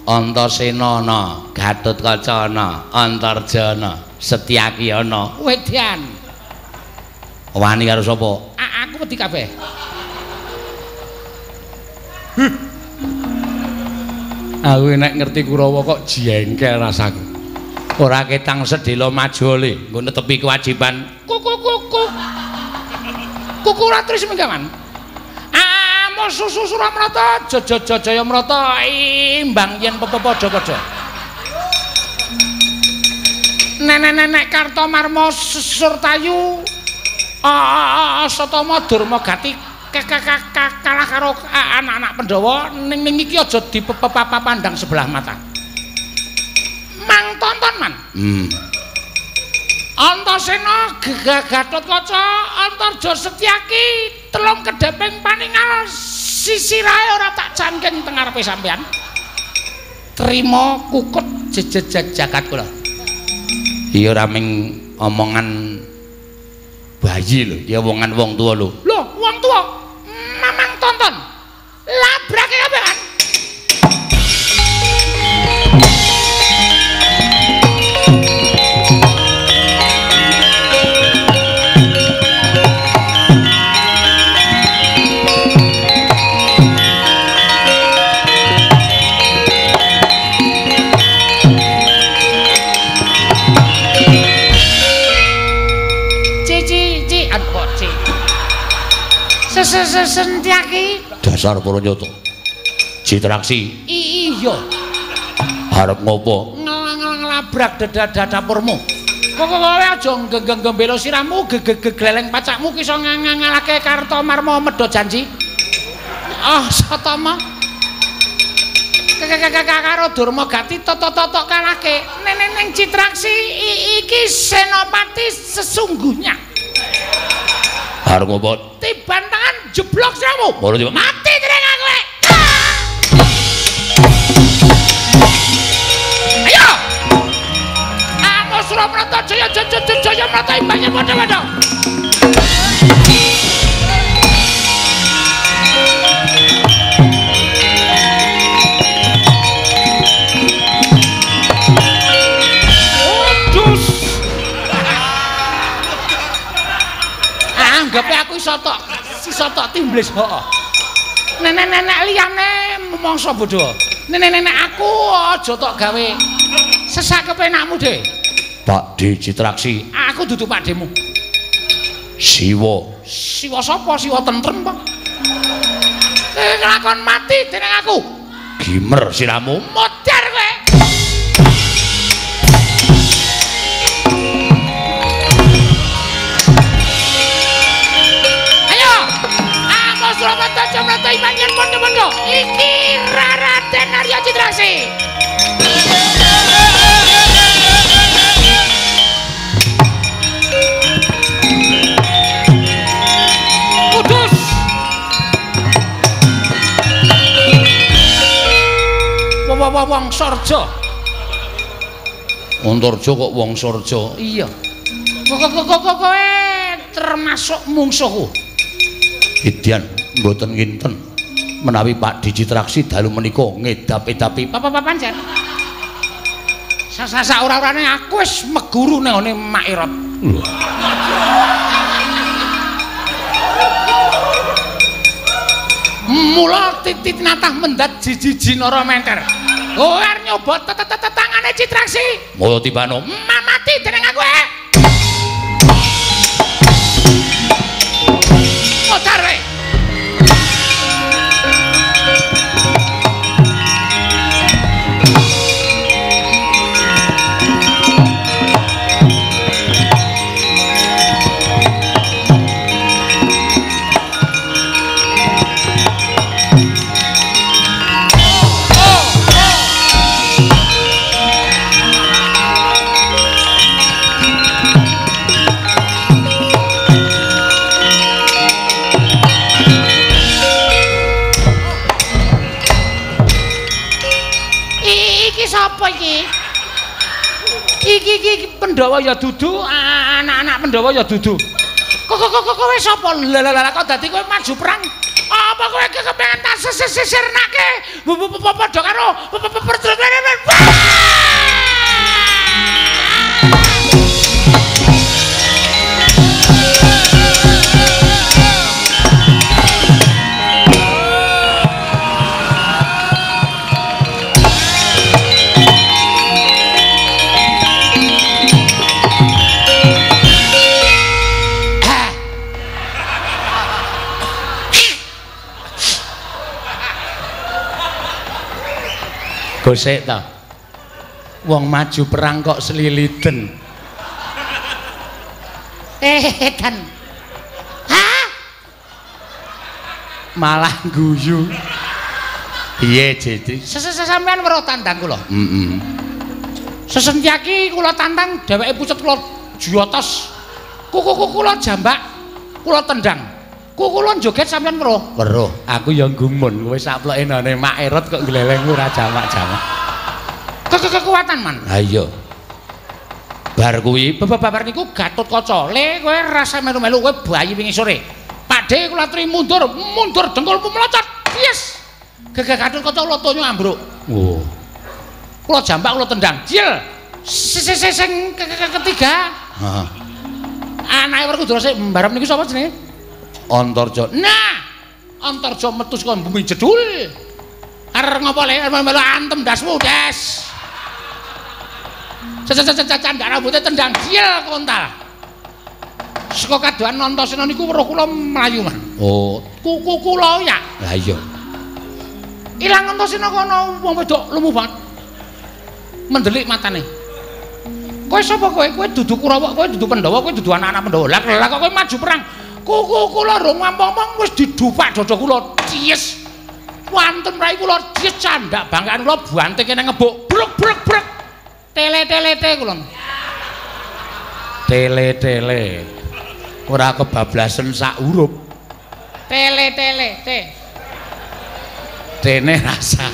Antasena ana, Gatotkaca ana, Antarja ana, Setyaki ana. Wedan. Wani karo sapa? Aku wedi kabeh. Aku nek ngerti Kurawa kok jengkel rasaku. Ora ketang sedhela maju le, nggo netepi kewajiban. Kuku kuku. Kuku ora tris menggawan. Amo susu Suramrata, Jaja Jayamrata imbang yen pepepadha-padha. Nenek-nenek Kartomarma Surtayu Asatama Durma Gati kalah karo anak-anak Pandhawa ning ning iki aja dipepapandang sebelah mata. Mang tonton man. Antasena Gatotkaca Antarja Setyaki telung kedheping paningal sisirahe ora tak cangking teng ngarepe sampean. Trima kukut jejeg jagat kula. Iya ora ming omongan bayi lho, ya omongan wong tuwa lho. Lho, wong tuwa mamang tonton. Labrake kabeh kan. Setyaki dasar para nyata. Citraksi. Iya. Arep ngopo? Nglabrak dapurmu. Kok kowe aja nggembelo sirahmu, gegleleng pacakmu ki iso ngalahke Kartomarma medhot janji. Ah, Satama. Karo Durma Gati toto-toto kalahke. Neneng Citraksi iki senopati sesungguhnya. Arep ngopo? Tiban tangan jeblok siramu. Mati jeneng aku. Ayo. Amo Suramrata Jaya Jaya Jaya Mrata imbangnya padha-padha. Anggape aku iso tok timblis heeh. Nenek-nenek liyane mangsa bodho. Nenek-nenek aku aja tok gawe sesak kepenakmu, De. Pak D Citraksi. Aku dudu Pak Demu. Siwa. Siwa sapa? Siwa tentrem apa? Nglakon mati dening aku. Gimer siramu. Modar kowe. Suramrata Jamrata imanyen padha-padha. Iki Raden Arya Citraksi. Kudus. Wong Sarja. Antarja kok wong Sarja? Iya. Kok kowe termasuk mungsuhku. Idyan mboten nginten menawi Pak D Citraksi dalu menika ngedap-edapi apa-apa pancen. Sasa ora-orane aku wis meguru nang ngene Mak Irot. Mula titit natah mendat jijiji nara menter. Kowe arep nyoba tetangane Citraksi. Mula tibano mati dening aku. Modar kowe. Sapa iki? Iki Pandhawa ya dudu, anak-anak Pandhawa ya dudu. Kok kowe sapa? Lah kok dadi kowe maju perang? Apa kowe kepengen tak sesirnake padha karo Gosek ta. Wong maju perang kok seliliten. Edan. Hah? Malah guyu. Piye, Jitri? Sampeyan weruh tandang kula. Heeh. Sesentyaki kula tantang dheweke pucet kula jotos. Kuku kula jambak, kula tendang. Kuku kula joget sampeyan weruh. Weruh. Aku ya gumun, kowe saploke nane Mak Erot kok gleleng ora jamak-jamak. Kekuatan man. Ha iya. Bar kuwi babar niku Gatotkaca. Le kowe rasa melu-melu kowe bayi wingi sore. Pakde kula aturi mundur, mundur dengkulmu melocot. Yes. Gegeh Gatotkaca kula tonyo ambruk. Oh. Kula jambak kula tendang. Jil. Sing ketiga. Heeh. Anake Werkudara sik mbarep niku sapa jenenge? Antarja. Nah, Antarja metu saka bumi jedul. Arep ngopo le? Melu antem dasmu, des. Candak rambute tendang jil kontal. Saka kadohan Antasena niku weruh kula mlayu, Man. Oh, kuku kula ya. Lah iya. Ilang Antasena kono wong wedok lumu banget. Mendelik matane. Kowe sapa kowe? Kowe dudu Kurawa, kowe dudu Pandhawa, kowe dudu anak-anak Pandhawa. Lah kok kowe maju perang. Kuku kula rung ngomong wis didupak dada kula. Cies. Wonten rai kula cies candak bangkaan kula bantike nang ngebuk. Bruk bruk bruk. Tele-tele-te kula. Tele-tele. Ora kebablasen sak huruf. Tele-tele-te. Tene rasa.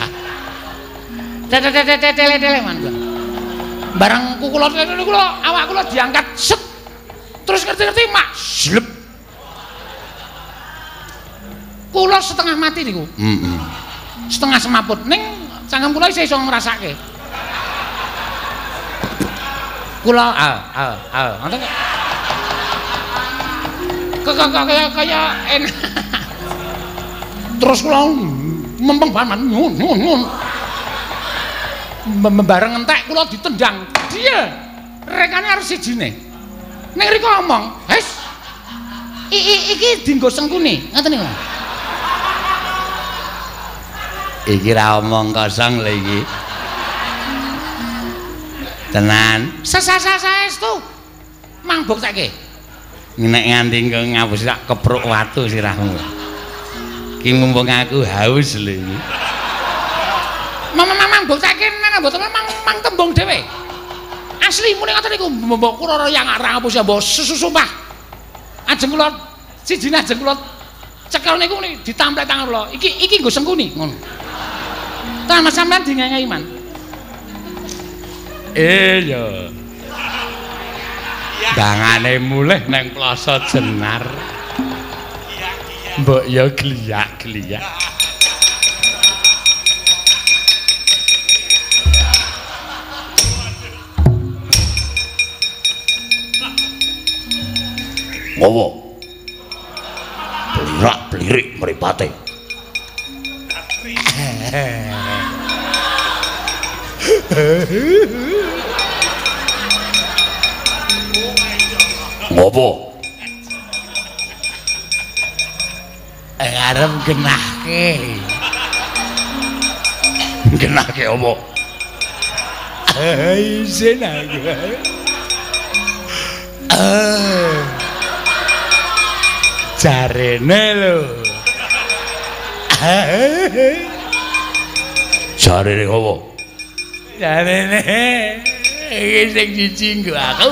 Tele-tele-tele man kula. Barang kula kula awak kula diangkat set. Terus ngerti-ngerti mak slep. Kula setengah mati niku. Heeh. Setengah semaput ning cangkem kula isih iso ngrasake. Kula al ngoten. Kaya kaya enak. Terus kula mempeng banget nyun nyun nyun. Bareng entek kula ditendang. Dia rekane arep sijine. Ning riko ngomong, "Hes. Iki dienggo sengkune." Ngoten niku. Iki ra omong kosong lho iki. Tenan. Saestu. Mang buktekke. Nek nganti engko ngapusi tak kepruk watu sirahmu. Ki mumpung aku haus lho iki. Mamang buktekke nek mboten mang tembung dhewe. Asli muni ngoten niku mbok kula yang arang ngapusi mbok susumpah. Ajeng kula sijine ajeng kula cekel niku ditamplek tangan kula. Iki iki nggo sengkuni ngono. Tambah sampean dingengi man. Iya. Dangane mulih nang Plaza Jenar. Mbok ya gliyak-gliyak. Ngowo. Blirak-blirik mripate. Ngopo? Arep genahke. Genahke opo? Isin aku. Jarene lho. Jarene opo? Jarene iki sing siji nggo aku.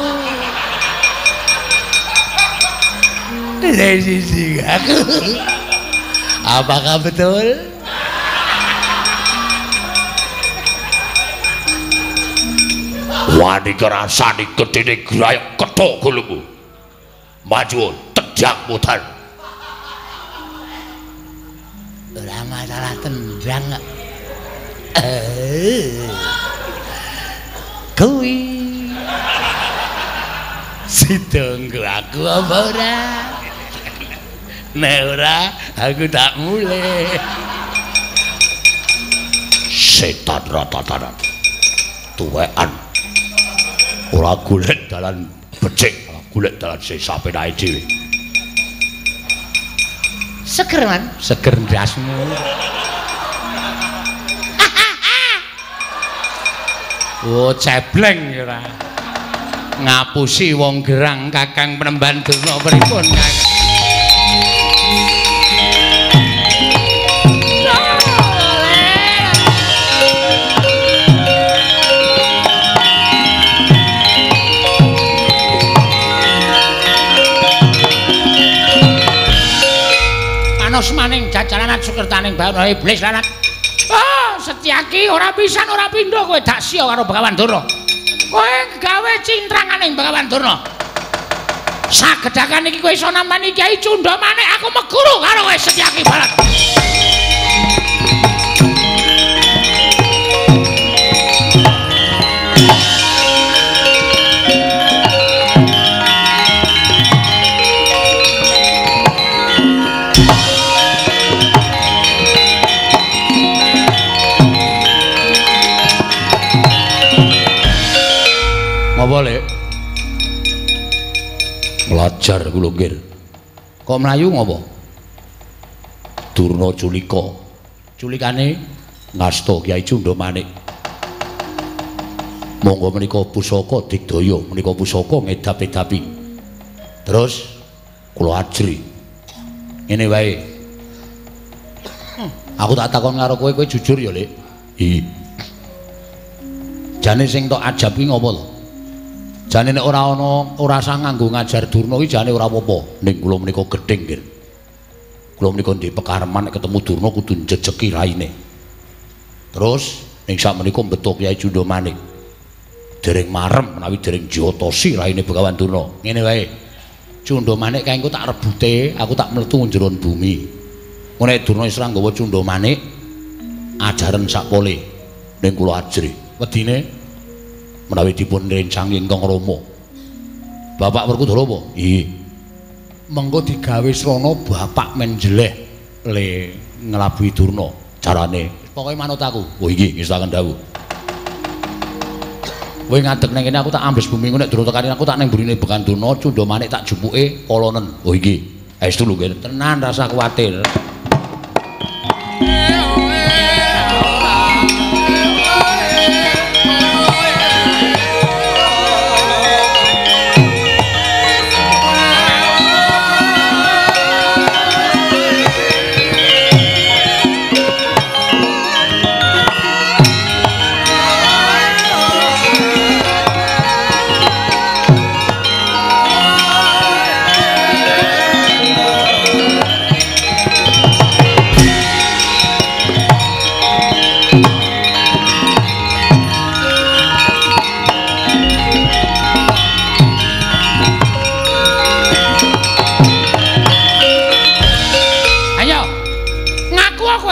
Sing siji aku. Apakah betul? Wani kerasane gedene grayek kethok gulumu. Maju tejak mutar. Ora masalah tendang kok. Kuwi sida nggo aku apa ora? Nek ora aku tak mulih. Setan rata-rata. Tuwekan. Ora golek dalan becik, ora golek dalan sing sapenake dhewe. Seger, Man. Seger ndasmu. Oh, cebleng ora. Ngapusi wong gerang Kakang Penemban Durna pripun, Kakang? Panos maning jajalan sukertaning bawana iblis lanat. Oh, Setyaki ora pisan ora pindho kowe dak siya karo Begawan Durna. Kowe gawe cintranganing Begawan Durna. Sagedhakan iki kowe iso nampani Kyai Cundha Manik, aku meguru karo kowe Setyaki Barat. Ngopo, Lek? Nglajar kula nggih. Kok mlayu ngopo? Durna culika. Culikane ngasta Kyai Cundha Manik. Monggo menika pusaka digdaya, menika pusaka ngedap-edapi. Terus kula ajri. Ngene wae. Aku tak takon karo kowe, kowe jujur ya, Lek? Iya. Jane sing tok ajab ki ngopo to? Jane nek ora ana ora usah nganggo ngajar Durna ki jane ora apa-apa. Ning kula menika gething nggih. Kula menika ndek pekareman nek ketemu Durna kudu njejeki raine. Terus ning sak menika mbeto Kyai Cundha Manik. Dereng marem menawi dereng jotosi raine Begawan Durna. Ngene wae. Cundha Manik kae engko tak rebute, aku tak mletu njeron bumi. Engko nek Durna wis ra nggawa Cundha Manik, ajaren sak pole. Ning kula ajri. Wedine menawi dipun rencangi ingkang Rama. Bapak Werkudara apa? Iya. Mengko digawe srana bapak menjeleh le nglabuhi Durna. Carane pokoke manut aku. Oh iki ngestaken dawuh. Kowe ngadeg nang kene aku tak ambes bumi nek durung tekani aku tak nang mburine Begawan Durna, Cundha Manik tak jupuke kolonen. Oh iki. Aestu lho nggih. Tenan rasa kuwatir.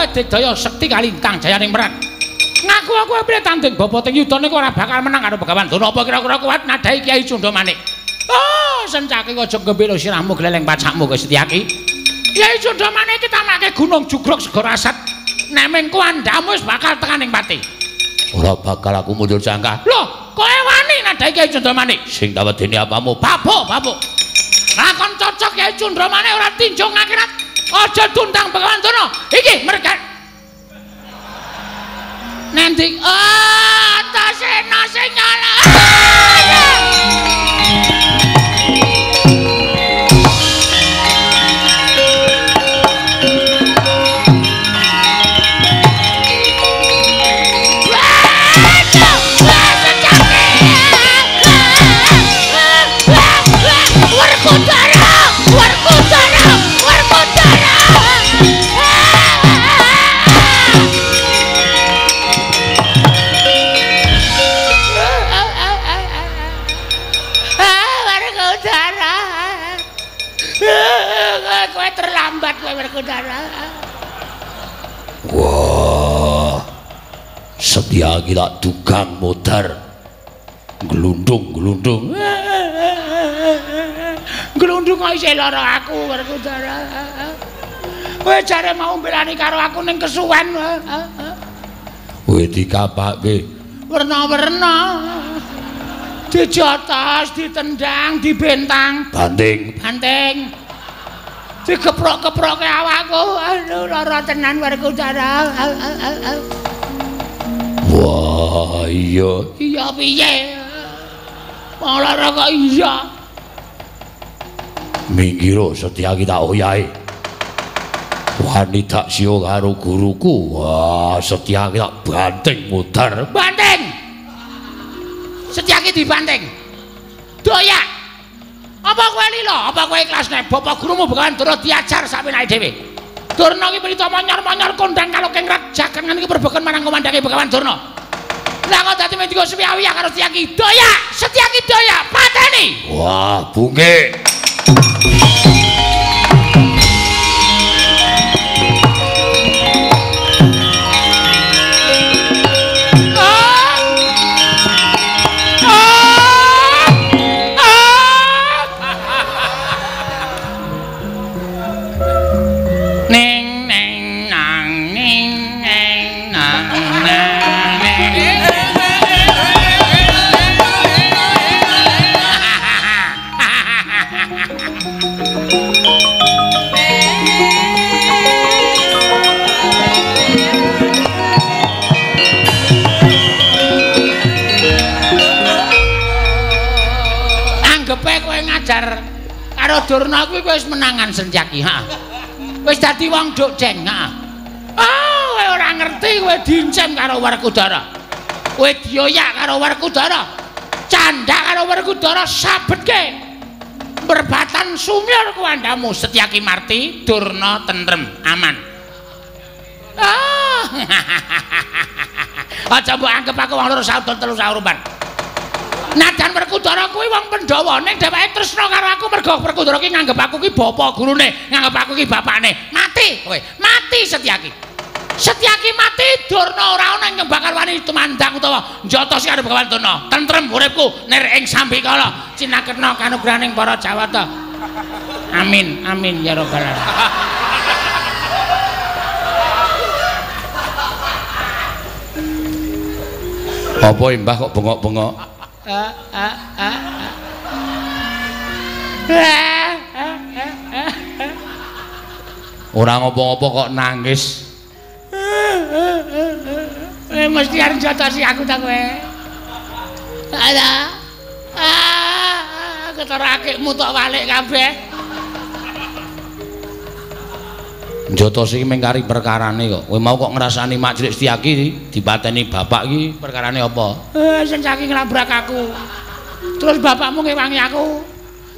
Digdaya sekti kalintang jayaning perang. Ngaku aku piye tanding bapa teng yuda niku ora bakal menang karo Begawan Durna. Apa kira-kira kuat nadhahi Kyai Cundha Manik? Oh, sencake aja gembelo sirahmu gleleng pacakmu kowe Setyaki. Kyai Cundha Manik iki tamake gunung jugruk segara asat. Nek mengko andhamu wis bakal tekan ing pati. Ora bakal aku mundur jangka. Loh, kowe wani nadhahi Kyai Cundha Manik? Sing tak wedeni apamu? Babuk, babuk. Lakon cocok Kyai Cundha Manik ora tinjung akhirat. Aja tundang Begawan Durna. Iki merga nanti oh Antasena sing nyala. Werkudara, Werkudara, Werkudara. Setyaki tak dugang modar. Glundung-glundung. Glundung kok isih lara aku Werkudara. Kowe jare mau mbelani karo aku ning kesuwen. Kowe dikapake werna-werna. Dijotos, ditendang, dibentang, banting, banting. Digeprok-geproke awakku. Aduh lara tenan Werkudara. Wah, iya. Iya piye? Wong lara kok iya. Minggiro Setyaki tak oyahe. Wani tak siyo karo guruku. Wah, Setyaki tak banting mudar. Banting. Setyaki dibanting. Doyak. Apa kowe lila? Apa kowe ikhlas nek bapak gurumu Begawan Durna diajar sakpenake dhewe? Durna iki prita monyor-monyor kondang kaloking jagangan iki perbeken marang komandange Begawan Durna. Lah kok dadi mendika suwiya-wiyah karo Setyaki. Doyak, Setyaki doyak, pateni. Wah, bungke. Karo Durna kuwi wis menangan Setyaki, heeh. Wis dadi wong duk jeng, heeh. Ah, kowe ora ngerti kowe dincem karo Werkudara. Kowe dioyak karo Werkudara. Candhak karo Werkudara sabetke. Berbatan sumyur kuwandamu Setyaki marti, Durna tentrem, aman. Ah. Aja mbok anggep aku wong loro saudon telu saurupan. Najan Werkudara kuwi wong Pandhawa ning dheweke tresna karo aku mergo Werkudara ki nganggep aku ki bapa gurune, nganggep aku ki bapakne. Mati kowe, mati Setyaki. Setyaki mati, Durna ora ana ing bakal wani tumandang utawa njotos karo Begawan Durna. Tentrem uripku nir ing sambikala cinaketna kanugrahaning para Jawata. Amin, amin ya rabbal alamin. Apa Mbah kok bengok-bengok? Ora ngopo-ngopo kok nangis. Mesti arep jotosi aku ta kowe. Alah. Ah, ketara akikmu tok walik kabeh. Jotosi iki mung kari perkarane kok. Kowe mau kok ngrasani Mak Cilik Setyaki dipateni bapak iki perkarane apa? Setyaki nglabrak aku. Terus bapakmu ngewangi aku.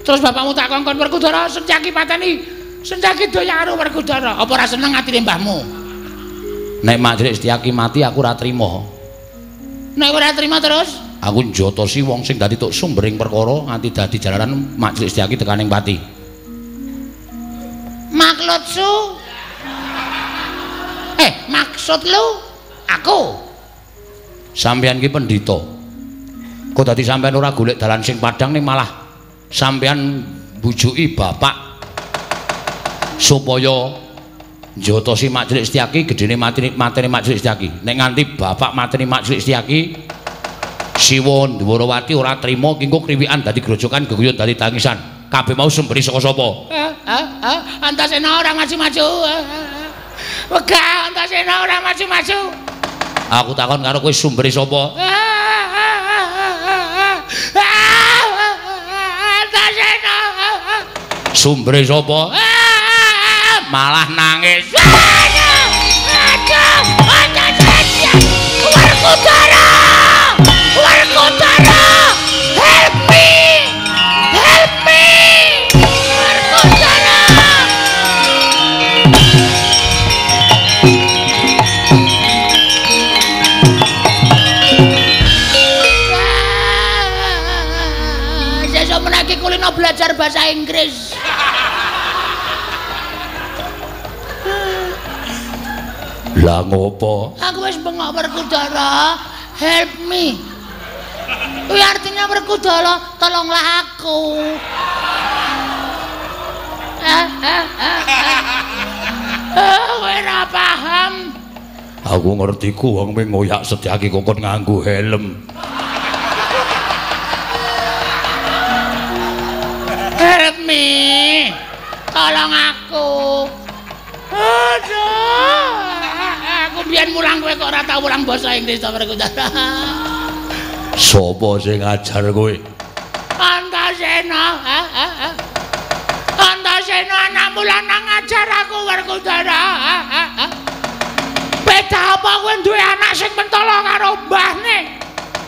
Terus bapakmu tak kongkon Werkudara Setyaki pateni. Setyaki doyak karo Werkudara. Apa ora seneng atine mbahmu? Nek Mak Cilik Setyaki mati aku ora trima. Nek ora trima terus? Aku njotosi wong sing dadi tok sumbering perkara nganti dadi jalaran Mak Cilik Setyaki tekaning pati. Maksudsu? Maksud lu aku? Sampeyan ki pendhita. Kok dadi sampeyan ora golek dalan sing padhang ning malah sampeyan mbujuki bapak supaya njotosi Mak Cilik Setyaki gedene matine Mak Cilik Setyaki. Nek nganti bapak matine Mak Cilik Setyaki Siwa Ndwarawati ora trima ki engko kriwikan dadi grojokan geguyut dadi tangisan. Kabeh mau sumberi saka sapa? Antasena ora maju-maju. Wegah Antasena ora maju-maju. Aku takon karo kowe sumberi sapa? Antasena. Sumbere sapa? Malah nangis. Aduh, aduh, Werkudara! Werkudara! Help me! Help me! Werkudara! Sesuk menaki kulino belajar bahasa Inggris. Lah ngopo? Aku wis bengok Werkudara, help me. Kuwi artinya Werkudara, tolonglah aku. Kowe ora paham. Aku ngerti ku wong ngoyak Setyaki kok nganggo helm. Help me. Tolong aku. Aduh. Aku biyen mulang kowe kok ora tau mulang basa Inggris to Werkudara. Sopo sing ngajar kowe? Antasena. Antasena anakmu lanang ngajar aku Werkudara. Beda apa kowe duwe anak sing mentolo karo mbahne?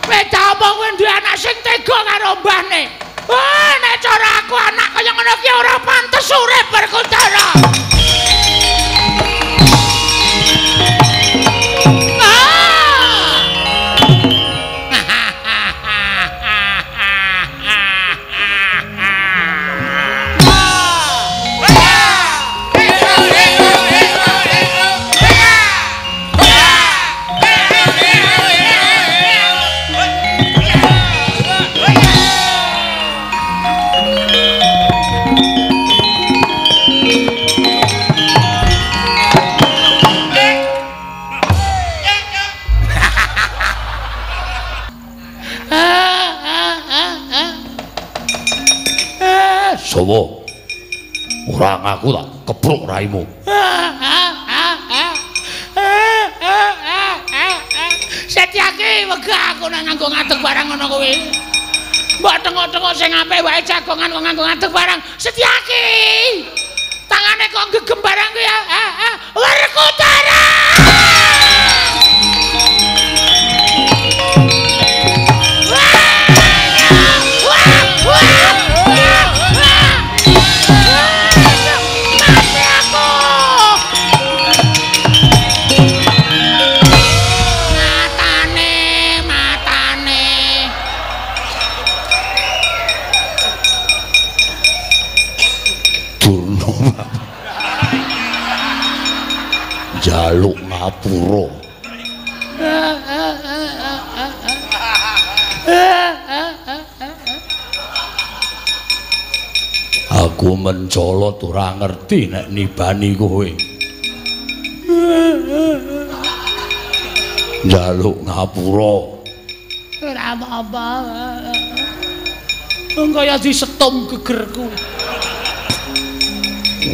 Beda apa kowe duwe anak sing tega karo mbahne? Wah, nek cara aku anak kaya ngono ki ora pantes urip Werkudara. Sopo? Ora ngaku tak kepruk raimu. Setyaki wegah aku nang nganggo ngadeg barang ngono kuwi. Mbok tengok-tengok sing apik wae jagongan kok nganggo ngadeg barang. Setyaki. Tangane kok gegem barang kuwi ya. Werkudara. Jaluk ngapura. Aku mencolot ora ngerti nek nibani kowe. Jaluk ngapura. Ora apa-apa. Wong kaya disetum gegerku.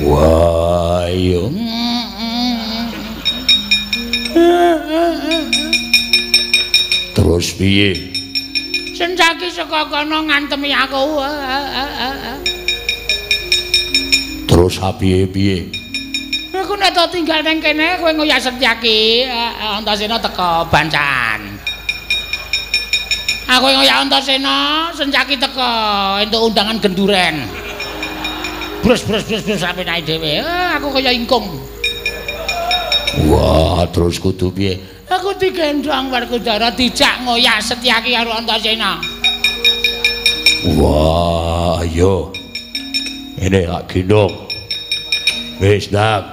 Wah, iya. Terus piye? Sencaki saka kono ngantemi aku. Terus piye-piye? Aku nek tak tinggal nang kene kowe ngoyak Setyaki, Antasena teka bancaan. Aku ngoyak Antasena, Sencaki teka entuk undangan genduren. Brus brus brus brus sampe naik dhewe. Aku kaya ingkung. Wah, terus kudu piye? Aku digendhong Werkudara dijak ngoyak Setyaki karo Antasena. Wah, ayo. Ini tak gendhong. Wis, Ndang.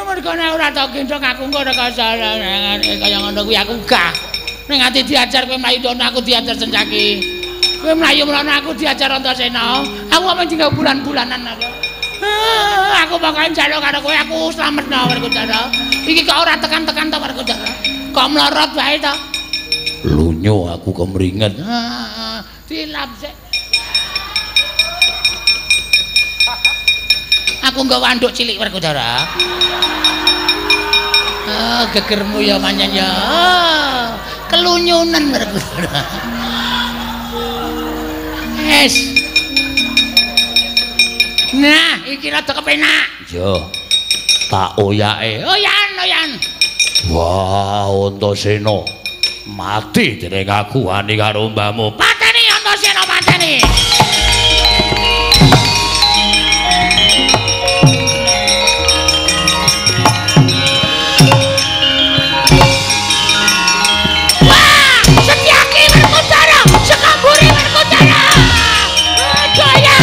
Mergo nek ora tak gendhong aku engko ora kaya ngono kuwi aku gah. Nek nganti diajar kowe mlayu ndono aku diajar Sencaki. Kowe mlayu mrono aku diajar Antasena. Aku amung tinggal bulan-bulanan aku. Aku pokoke njaluk karo kowe aku slametno Werkudara. Iki kok ora tekan-tekan to Werkudara. Kok mlorot wae to? Lunyo aku kemringet. Dilap sik. Aku nggawa anduk cilik Werkudara. Oh, gegermu ya pancen ya. Kelunyunan Werkudara. Es. Nah, iki rada kepenak. Yo. Tak oyake. Oyan, oyan. Wah, Antasena. Mati dening aku wani karo mbahmu. Pateni Antasena, pateni. Wah, Setyaki Werkudara, sekamburi Werkudara. Jaya.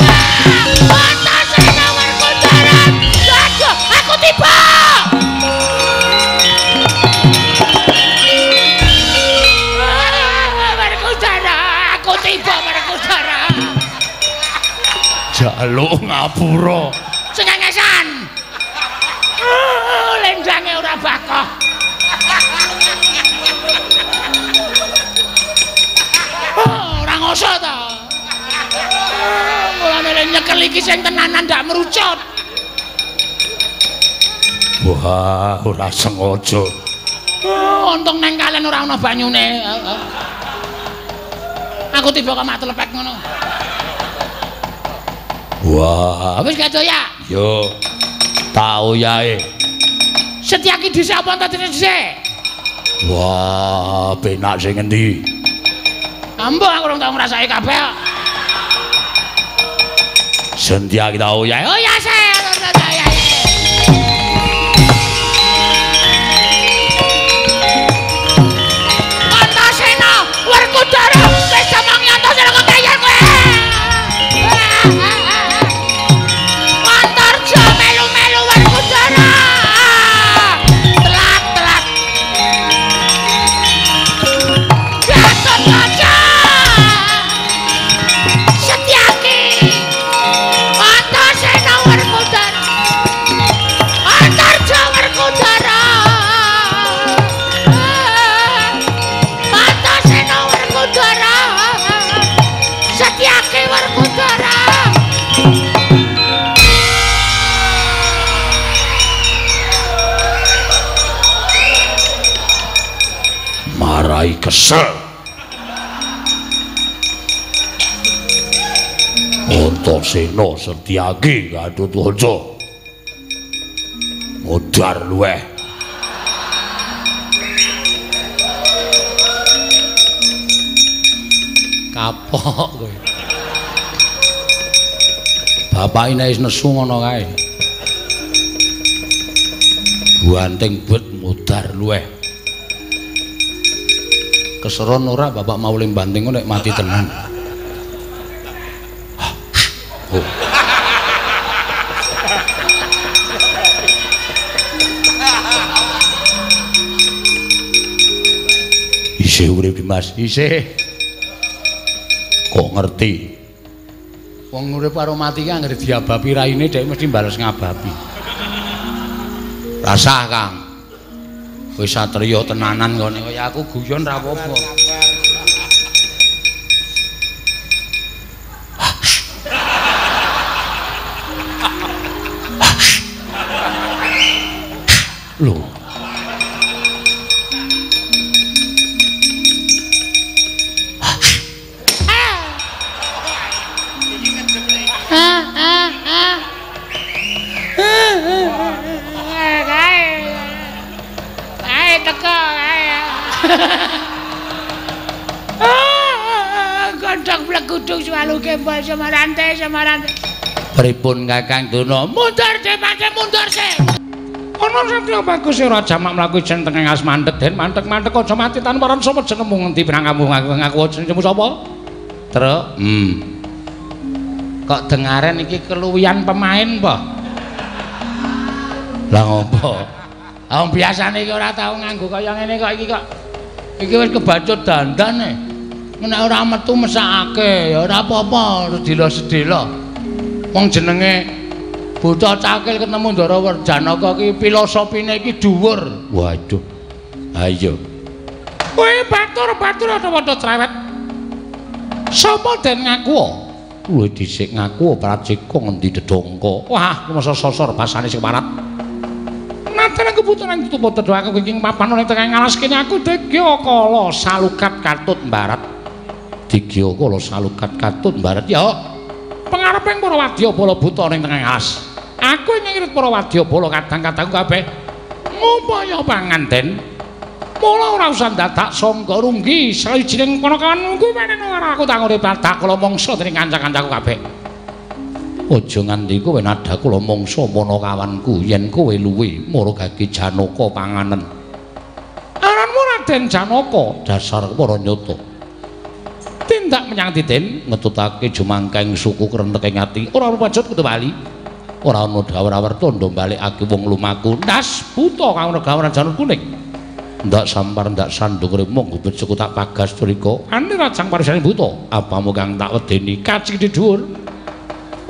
Wah, Antasena. Njaluk ngapura. Cengengesan. Lenjange ora bakoh. Ora ngoso ta. Mulane le nyekel iki sing tenanan ndak merucut. Wah, ora sengaja. Untung neng kalen ora ana banyune. Aku tiba kok mak telepek ngono. Wah, wis kadoya. Yo. Tau yae. Setyaki dhisik apa entar dhisik? Wah, penak sing endi? Ambo aku ora tau ngrasake kabeh kok. Setyaki tau yae. Oh ya se. Antasena, Werkudara, wis omong Antasena kok kaya kowe. Antarja melu-melu Werkudara. Telat-telat. Gatotkaca. Setyaki. Antasena Werkudara. Antarja Werkudara. Antasena Werkudara. Setyaki Werkudara. Marai kesel. Antasena Setyaki Gatotkaca. Modar luweh. Kapok kowe. Bapake nek wis nesu ngono kae. Buanting bet modar luweh. Keseron ora bapak mau ling banting nek mati tenan. Oh. Isih urip Dimas, isih. Kok ngerti? Wong urip karo mati ki anggere diabapi raine dhek mesti bales ngabapi. Rasah, Kang. Wis satriya tenanan kene kaya aku guyon ra apa-apa. Lho. Gondok blegudung suwalu gembol semarante semarante. Pripun Kakang Durna? Mundur dhewe, mundur sih. Ana satya bagus ora jamak mlaku ijen tengah ngas mandeg den mandeg-mandeg aja mati tanpa ron sapa jenengmu ngendi prangkamu ngaku jenengmu sapa? Truk. Kok dengaren iki keluwihan pemain apa? Lah ngopo? Wong biasane iki ora tau nganggo kaya ngene kok iki kok. Iki wis kebacut dandane. Nek ora metu mesakake ya ora apa-apa, sedelo-sedelo. Wong jenenge bocah cakil ketemu Ndara Janaka iki filosofine iki dhuwur. Waduh. Ha iya. Kowe batur-batur padha cerewet. Sapa den ngaku? Luwih dhisik ngaku Prajeka ngendi dedongko. Wah, masa sosor basane sing parat. Nate kebutuhan tutup tedo aku ing papan ning tengah ngalas kene aku digya kala salukat katut mbarat. Digya kala salukat katut mbarat ya. Pengareping para wadyabala buta ning tengah alas. Aku ngirit para wadyabala kadang-kadang kabeh ngupaya pangan den. Mula ora usah dadak sangga runggi sawijining panakawanku menen ora aku tangure badak kala mangsa dening kanca-kancaku kabeh. Aja nganti kowe nadha kula mangsa panakawanku yen kowe luwe maragake Janaka panganen. Aranmu Raden Janaka, dasar para nyata. Tindak menyang Titen ngetutake jumangkeng suku krentek ing ati ora pajut kudu bali. Ora ana dawar-awar tandha balekake wong lumaku. Ndas buta kang negawan janur kuning. Ndak sampar ndak sandung remo becuk tak pagas turika. Ane rajang parisane buta. Apamu kang tak wedeni kaci di dhuwur.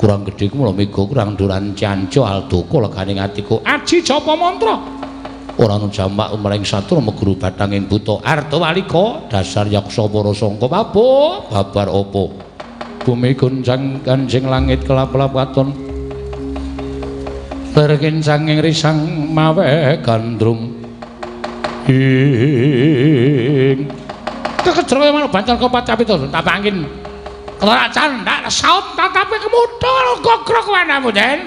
Kurang gedhe ku mula mega kurang duran canca aldaka legane atiku. Aji japa mantra. Ora ana jamak umreng satur meguru bathanging buta Ardawalika dasar yaksa para sangka pabo babar apa. Bumi goncang kanjing langit kelap-kelap katon. Lir kincanging risang mawe gandrung. Ing kekejer kaya manuk bancar kopat capito tapak angin. Kelorak candak saut tatape kemudho gogrok wanamu Den.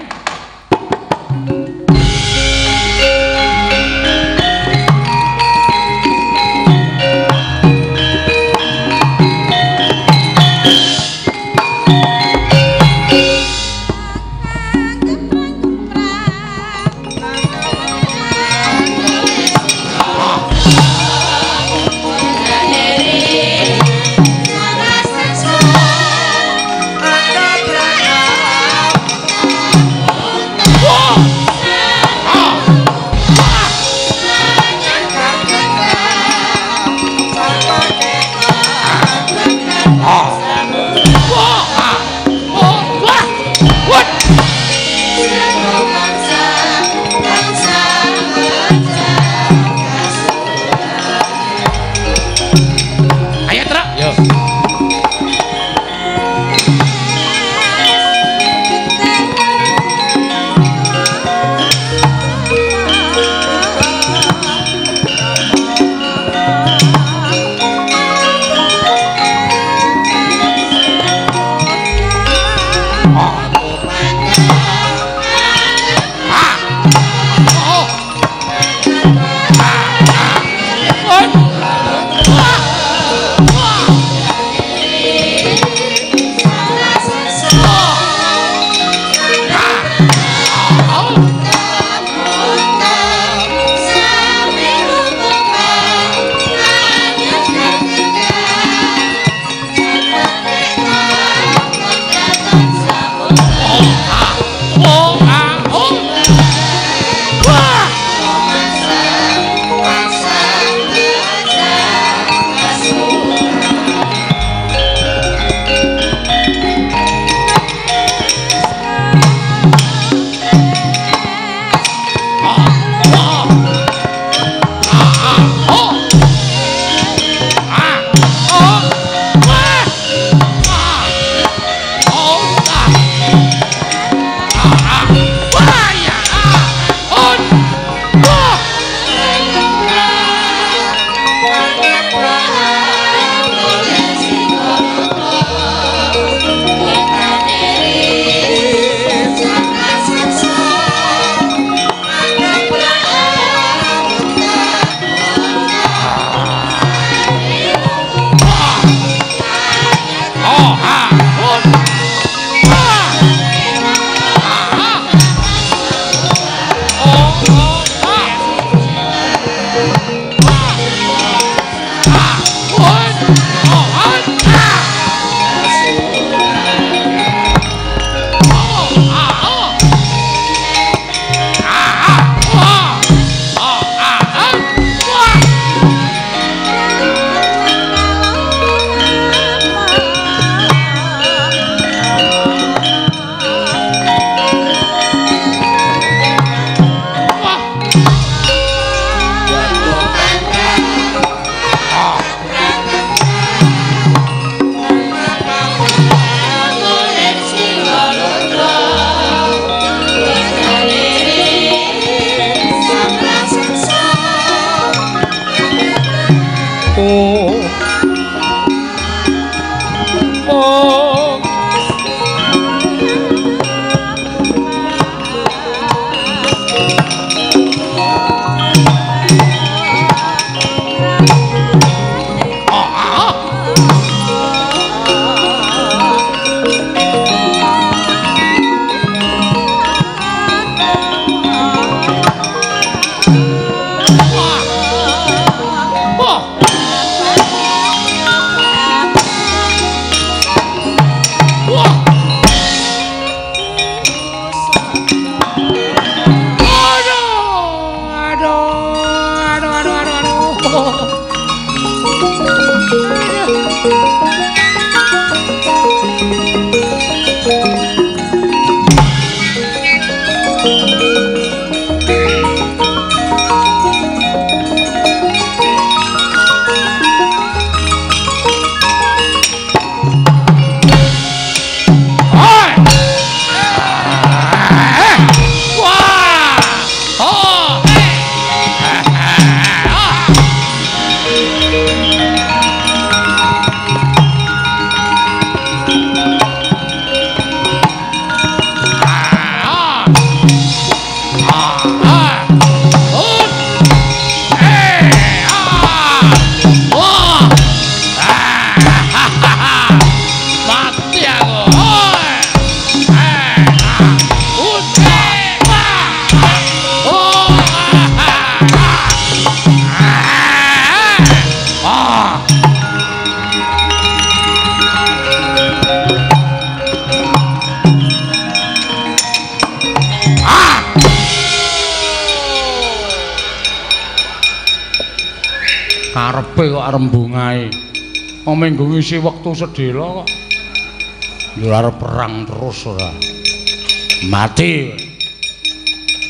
Karepe kok arep mbungae. Wong minggu ngisi wektu sedhela kok. Ya ora arep perang terus ora. Mati.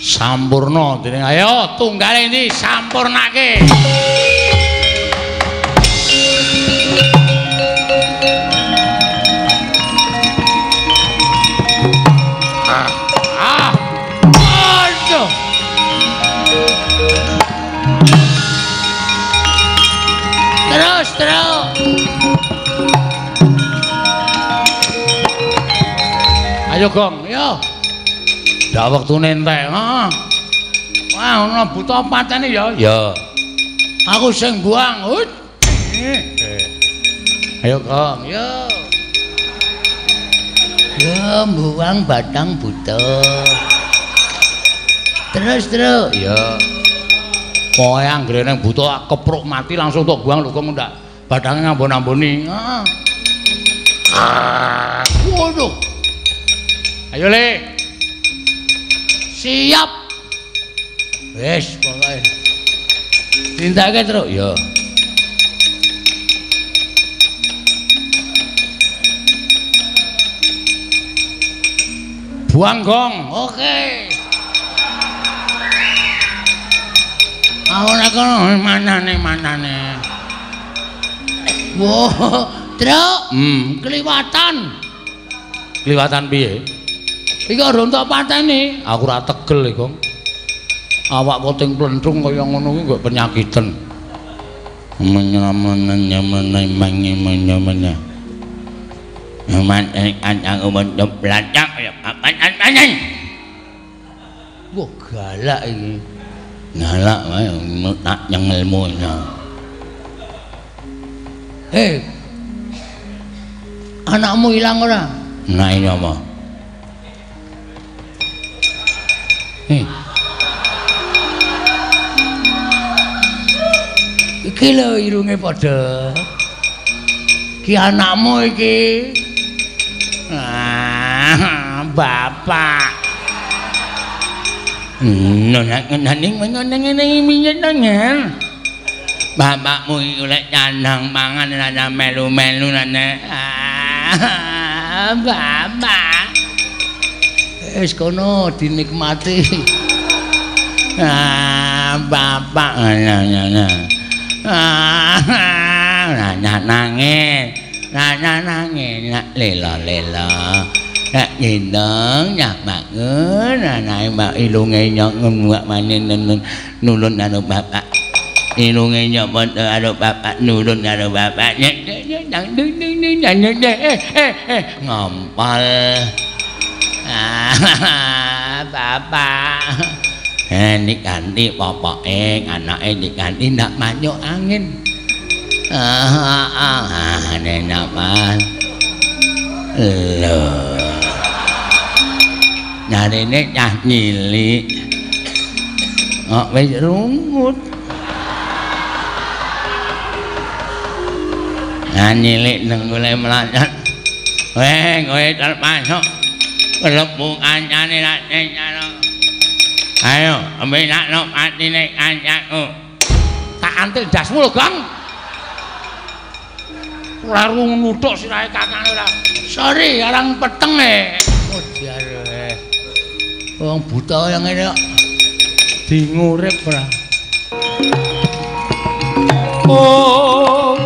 Sampurna dening ayo tunggale endi sampurnake. Aduh. Terus, terus. Ayo gong, yo. Ndak wektune entek, heeh. Wah, ana buta patene ya. Ya. Aku sing buang. Hut. Ayo gong, yo. Yo buang batang buta. Terus, terus. Ya. Pokoke anggere nang buta kepruk mati langsung tok buang lho kok ndak batange ngambon-amboni. Heeh. Waduh. Ayo Le. Siap. Wis pokoke. Tindake terus ya. Buang gong. Oke. Aku nek kono manane. Wah, Truk. Kliwatan. Kliwatan piye? Iki ora entuk pateni. Aku ora tegel iki, Gong. Awak koting plentrung kaya ngono kuwi kok penyakiten. Wah, galak iki. Galak wae tak nyengelmu. Hei. Anakmu ilang ora? Nah ini apa? Iki lho irunge padha. Iki anakmu iki. Ah, bapak. Bapakmu iku lek canang mangan ora melu-melu nane. Ah, bapak. Wis kono dinikmati. Ah, bapak. Ah, nangis. Nangis nak lela-lela. Nak nyindeng nyak bangun anake mbak ilunge nyok nguwak manen nulun karo bapak. Ilunge nyok padha karo bapak nulun karo bapak. Ngompol. Bapak. Diganti popoke anake diganti ndak masuk angin. Nenapan. Lho. Nyarine cah cilik. Kok wis rungut. Nah cilik nenggule melacat. Weh, kowe termasuk klebu kancane lak nyaro. Ayo, ambilakno patine kancaku. Tak antil dasmu lho, Gong. Ora nuthuk sirahe kakane ora. Sorry, arang peteng e. Modar e. Wong buta yang ngene kok dingurip ora. Oh.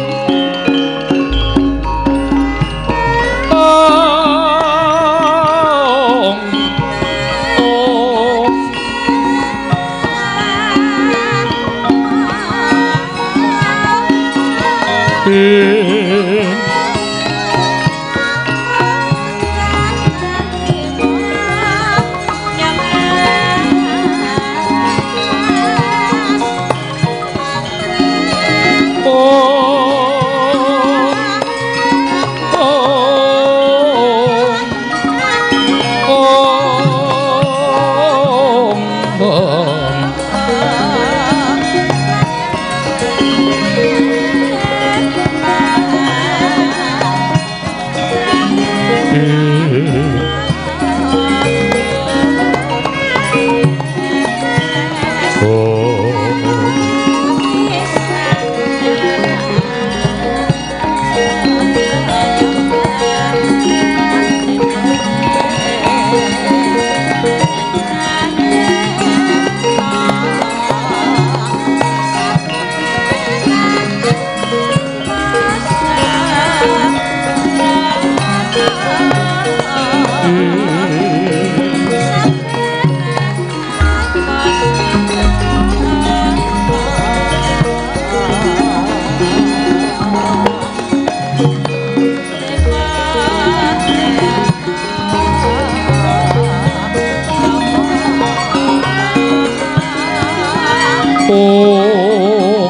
Oh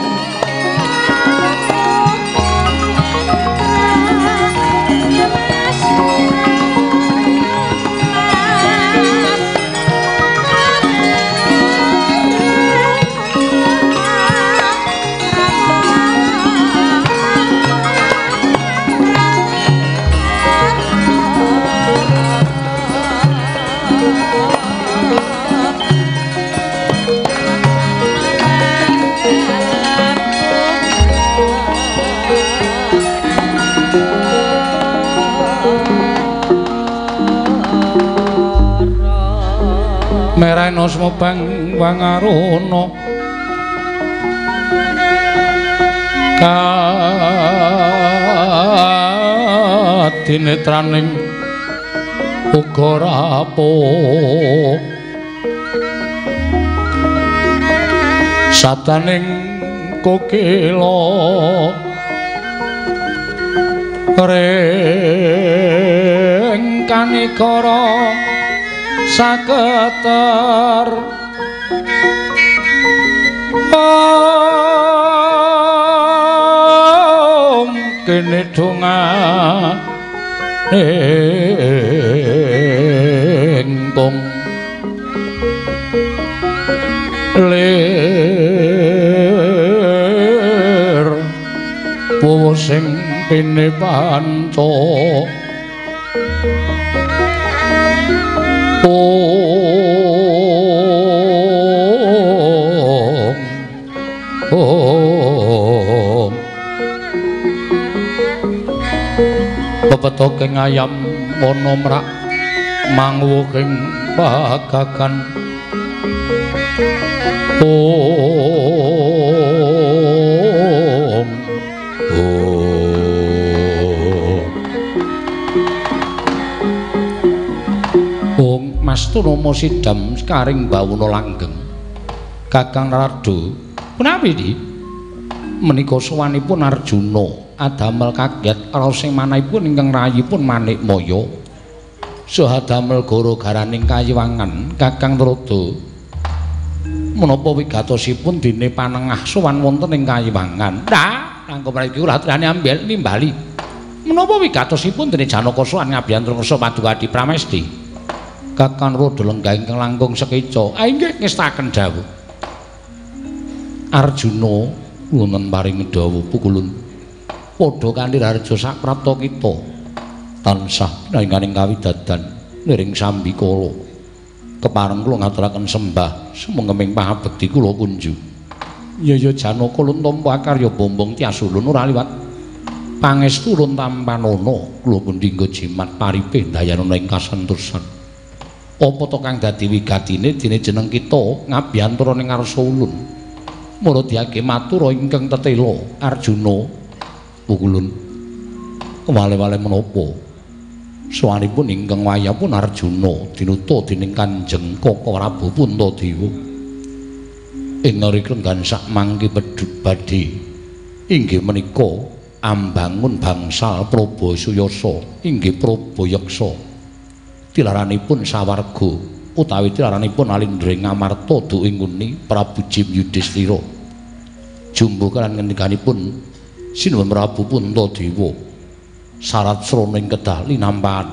Merana smobang wangaruna kadinetraning uga rapuh sataning kokila ring kanikara saketer om kene dongane kong lir puwu sing pene panca Om Om pepetoking ayam wana mrak mangwuhing pagagan Om Om Mas Turama sidam sekaring bawana langgeng. Kakang Narada, punawi iki? Menika sowanipun Arjuna adamel kaget raos sing manahipun ingkang rayipun Manikmaya. Saha damel gara-garaning kayiwangan Kakang Narada. Menapa wigatosipun dene panengah sowan wonten ing kayiwangan? Nah, langkung mriki kula aturane ambil nimbali. Menapa wigatosipun dene Janaka sowan ngabiyantara ngersa Paduka Adi Pramesti? Kakang Narada lenggah ingkang langkung sekeca. Ah inggih ngestaken dawuh. Arjuna wonten paring dawuh pukulun. Padha kanthi raharja saprapta kita tansah pinanganing kawidadan niring sambikala. Kepareng kula ngaturaken sembah sumengkeming pangabekti kula kunju. Ya ya Janaka lun tampa akarya bombong tias ulun ora liwat pangestu lun tampanana kula pundi nggo jimat paripe dayanana ing kasentosan. Apa to kang dadi wigatine dene jeneng kita ngabiyantara ning ngarsa ulun. Mula diage matura ingkang tetela Arjuna pukulun. Wale-wale menapa? Sowanipun ingkang wayahipun Arjuna dinuta dening Kanjeng Kaka Prabu Puntadewa. Ing ngrenggan sak mangke pedhut badhe inggih menika ambangun bangsal Prabasuyasa inggih Prabayaksa. Tilaranipun sawarga utawi tilaranipun alindring Amarta duking nguni Prabu Jim Yudhistira. Jumbuh kalan ngendikanipun Sinuwun Prabu Puntadewa syarat srana ing kedah linampahan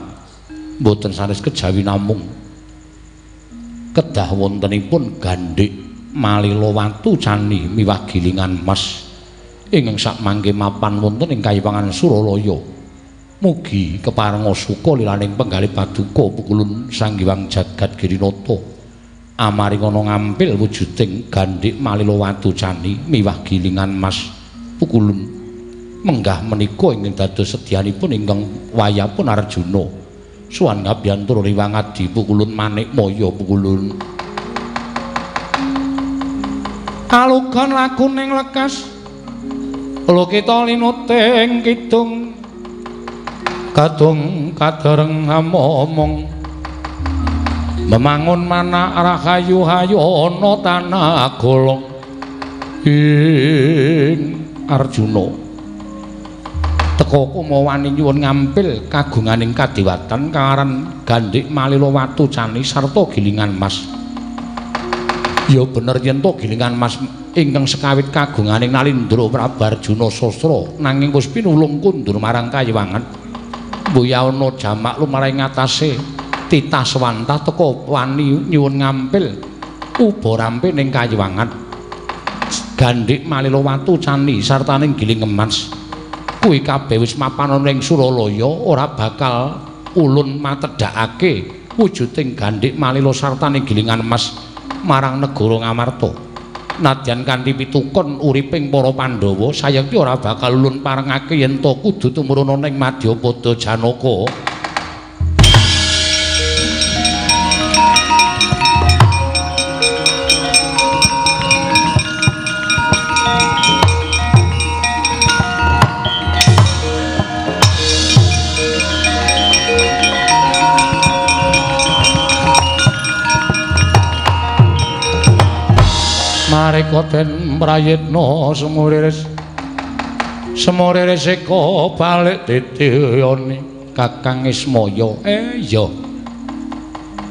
mboten sanes kejawi namung kedah wontenipun gandhik malila watu cani miwah gilingan mas ingkang sakmangke mapan wonten ing kayiwangan Suralaya. Mugi keparenga suka lilaning penggalih paduka pukulun Sang Hyang Jagat Girinata amaringana ngampil wujuding gandhik malila watu cani miwah gilingan mas pukulun. Menggah menika ingkang dados sedyanipun ingkang wayahipun Arjuna suwan ngabiyantara riwang adi pukulun Manikmaya pukulun. Alugan lakuning lekas lokita linuting kidung kadung kadereng amomong memangun manak rahayu hayono tanah golong ing Arjuna teka kumawani nyuwun ngampil kagunganing kadewatan kang aran Gandhik Malila Watu Cani sarta gilingan mas. Ya bener yen to gilingan mas ingkang sekawit kagunganing Nalindra Prabu Arjuna Sastra nanging wis pinulung kundur marang kayiwangan. Mbuya ana jamak lumarah ing atase titah swantah teka wani nyuwun ngampil uba rampe ning kayiwangan. Gandhik Malila watu cani sartaning giling emas kuwi kabeh wis mapan ana ing Suralaya, ora bakal ulun matedhakake wujuding Gandhik Malila sartaning gilingan emas marang negara Ngamarta. Nadyan kanthi pitukon uriping para Pandhawa sayekti ora bakal ulun parengake yen to kudu tumurun ana ing Madyapada Janaka. Mareka den prayitna sumuriris sumuriris eka balik titiyane Kakang Ismaya. Iya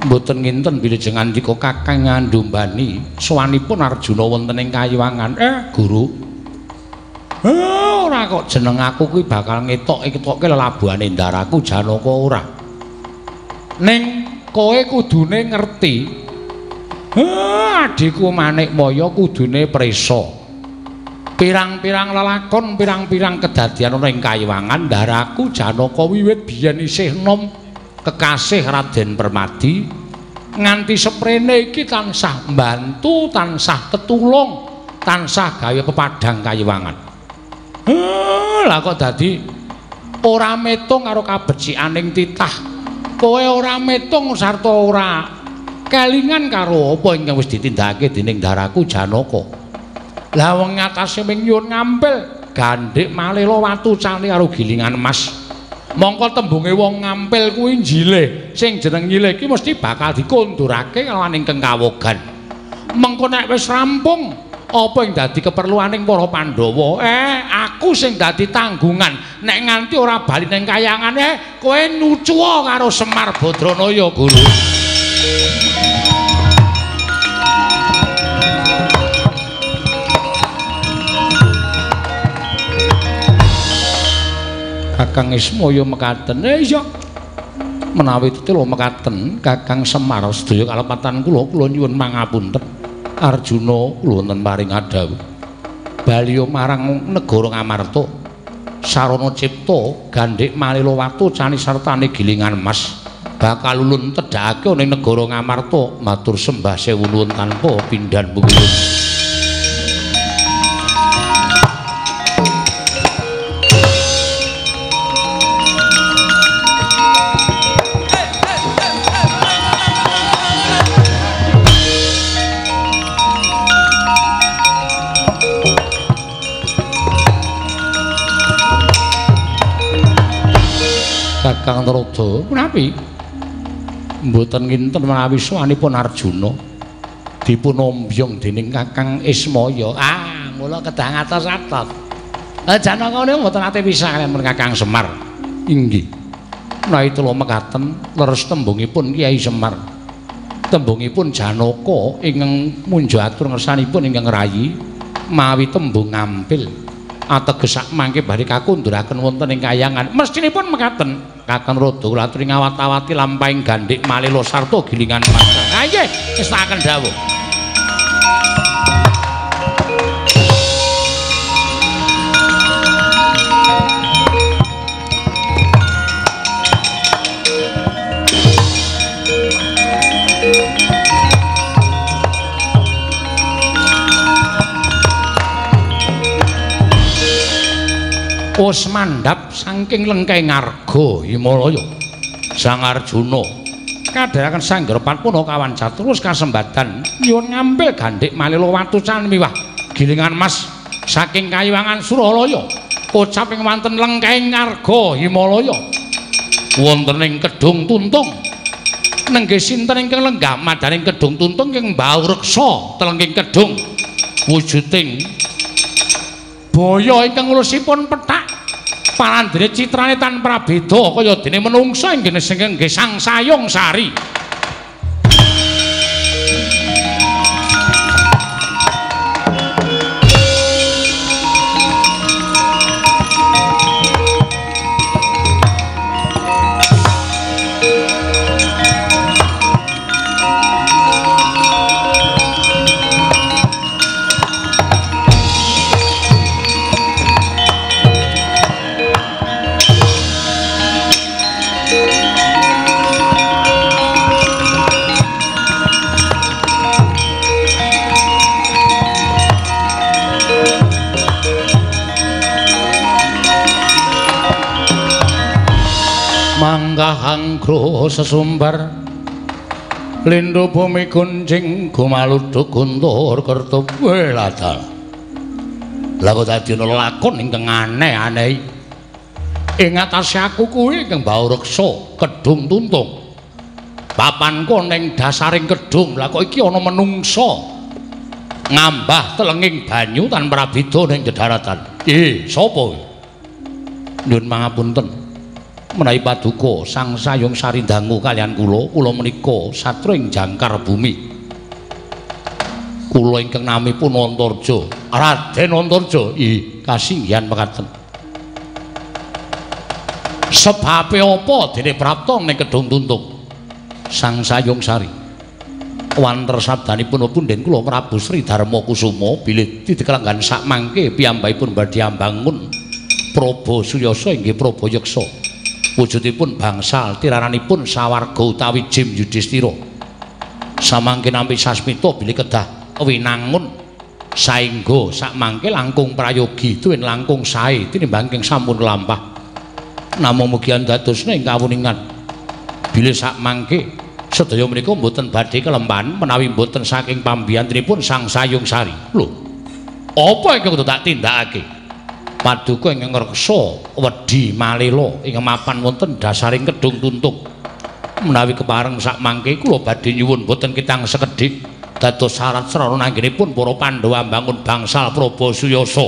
mboten nginten bilih jengandika Kakang ngandhumbani sowanipun Arjuna wonten ing kayiwangan. Guru, ora kok jeneng aku kuwi bakal ngetok-ngetokke lelabuhane ndaraku Janaka ora. Ning kowe kudune ngerti. Adhiku Manikmaya kudune prisa. Pirang-pirang lelakon, pirang-pirang kedadian ana ing kayiwangan ndaraku Janaka wiwit biyen isih nom kekasih Raden Permadi nganti seprene iki tansah mbantu, tansah tetulung, tansah gawe pepadhang kayiwangan. Lah kok dadi ora metung karo kabecikaning titah. Kowe ora metung sarta ora kelingan karo apa ingkang wis ditindakake dening ndaraku Janaka. Lah wong ngatasé ming nyuwun ngampil Gandhik Malila watu cani karo gilingan emas. Mongko tembunge wong ngampil kuwi njilih, sing jeneng nyilih iki mesti bakal dikondurake kalawan ingkang kawogan. Mengko nek wis rampung apa ing dadi keperluaning para Pandhawa, aku sing dadi tanggungan. Nek nganti ora bali ning kayangan, kowe nucuwa karo Semar Badranaya, Guru. Kakang Ismaya mekaten. Iya menawi tetela mekaten Kakang Semar sedaya kalepatan kula, kula nyuwun mangapunten. Arjuna kula wonten paring adhawuh baliya marang negara Ngamarta sarana cipta Gandhik Malila watu cani sartane gilingan emas bakal ulun tedhakake ana ing negara Ngamarta. Matur sembah sewu nuwun tanpa pindhan pungkur. Kakang Narada, menawi mboten nginten menawi sowanipun Arjuna dipun ombyong dening Kakang Ismaya. Ah, mula kedah ngatos-atos. Janaka niku mboten ate pisah kaliyan Kakang Semar. Inggih. Menawi tela mekaten leres tembungipun Kyai Semar. Tembungipun Janaka ingkang munjo atur ngersanipun ingkang rayi mawi tembung ngampil. Ateges sak mangke badhe kakundhuraken wonten ing kayangan. Mestinipun mekaten. Kakang Narada kula aturi ngawat-awati lampahing Gandhik Malila sarta gilingan emas. Ha nggih, wis tak akan dawuh. Wis mandhap saking lengkeng ngarga Himalaya. Sang Arjuna kadharaken Sanggar Patmana kawan catur wis kasembadan nyuwun ngampil Gandhik Malila watu cani miwah gilingan mas saking kayiwangan Suralaya kocap ing wonten lengkeng ngarga Himalaya wonten ing Kedung Tuntung. Nenggih sinten ingkang lenggah madhaning Kedung Tuntung ingkang mbau reksa telengking kedung wujuding boyo ingkang ulusipun pethak parandene citrane tan prabeda kaya dene menungsa inggih sing nggih sangsayung sari. Nugroho sesumbar lindhu bumi kuncing gumaluduk guntur kertup weladal. Lah kok dadi ana lakon ingkang aneh-aneh. Ing atase aku kuwi ingkang baureksa Kedung Tuntung. Papanku ning dasaring kedung. Lah kok iki ana menungsa ngambah telenging banyu tanpa prabida ning dedaratan. Sapa kuwi? Nyuwun pangapunten. Menawi paduka Sang Sayung Sari dangu kaliyan kula, kula menika satru ing jangkar bumi. Kula ingkang namipun Antarja, Raden Antarja. Kasinggihan mekaten. Sebabe apa dene prapta ning Kedung Tuntung? Sang Sayung Sari. Wanter sabdanipun punden kula Prabu Sri Darma Kusuma bilih ditekelanggan sak mangke piyambakipun badhe ambangun Praba Suyasa inggih Praba Yeksa. Wujudipun bangsal tiraranipun sawarga utawi Jim Yudhistira. Samangke nampi sasmita bilih kedah winangun saengga sakmangke langkung prayogi tuwin langkung sae tinimbang ingkang sampun lampah. Namung mugi andadosna ing kawuningan bilih sakmangke sedaya menika mboten badhe kelempan menawi mboten saking pambiyantunipun Sang Sayung Sari. Lho, apa ingkang kudu tak tindakake? Paduka ingkang ngreksa wedi malela ing mapan wonten dasaring Kedung Tuntung. Menawi kepareng sakmangke kula badhe nyuwun boten kitang sekedhik dados syarat srana anggenipun para Pandhawa mbangun bangsal Praba Suyasa.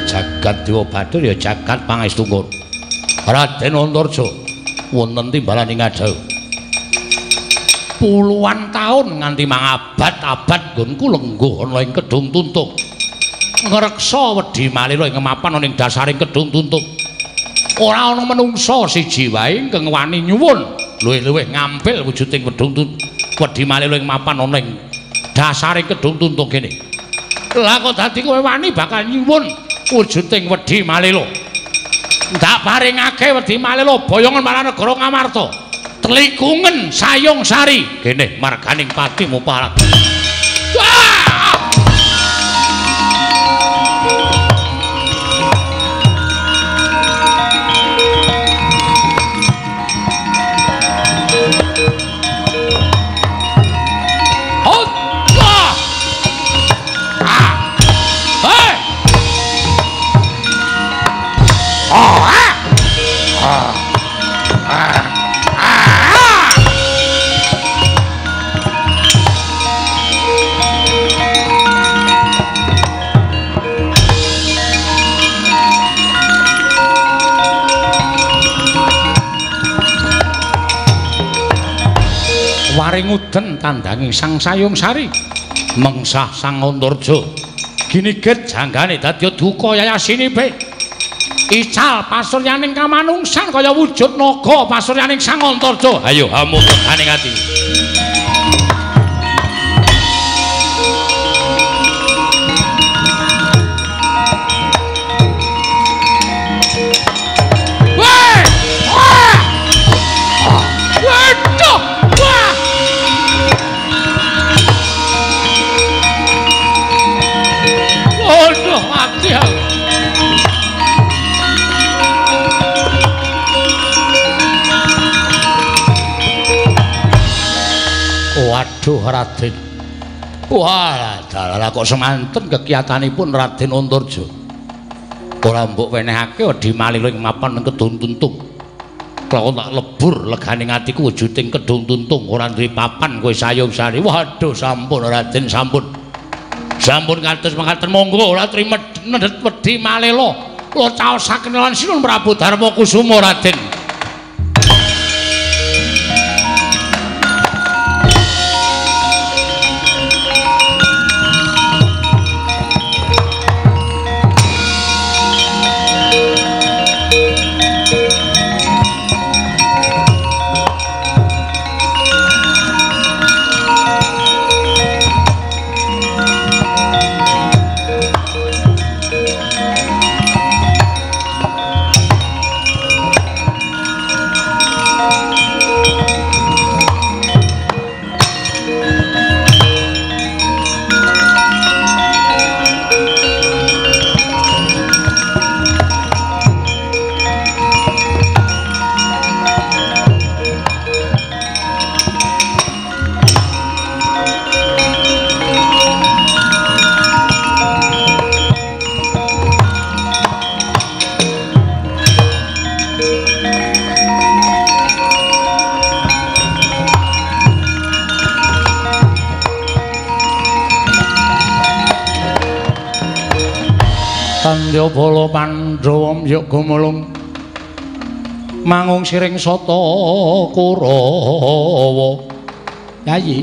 Jagat Dewa Bathara ya jagat pangestungkur. Raden Antarja wonten timbalan ing Ajau. Puluhan taun nganti mangabad-abad nggonku lengguh ana ing Kedung Tuntung. Ngreksa wedi malela ing mapan ana ing dasaring Kedung Tuntung. Ora ana menungsa siji wae ingkang wani nyuwun luwih-luwih ngampil wujuding Kedung Tuntung. Wedi malela ing mapan ana ing dasaring Kedung Tuntung kene. Lah kok dadi kowe wani bakal nyuwun wujuding wedi malela? Ndak paringake wedi malela boyongan marang negara Ngamarta. Telikungan Sayung Sari kene marganing pati muparat. Waring uden tandanging Sang Sayung Sari mengsah Sang Antarja. Giniget janggane dadi duka yayasinipe. Ical pasuryaning kamanungsan kaya wujud naga pasuryaning Sang Antarja. Ayo hamuk teganing ati. Waduh Raden. Wah, dalah kok semanten kekiyatanipun Raden Antarja. Ora mbok wenehake wedi malila ing mapan ing Kedung Tuntung. Kok tak lebur leganing atiku wujuding Kedung Tuntung ora duwe papan kowe Sayung Sari. Waduh, sampun Raden, sampun. Sampun kados mekaten monggo ora trima nedhet wedi malela. Kula caosaken lan Sinuwun Prabu Darma Kusuma Raden. Tandya bala Pandhawa mbyuk gumulung mangung siring sata Kurawa. Yayi,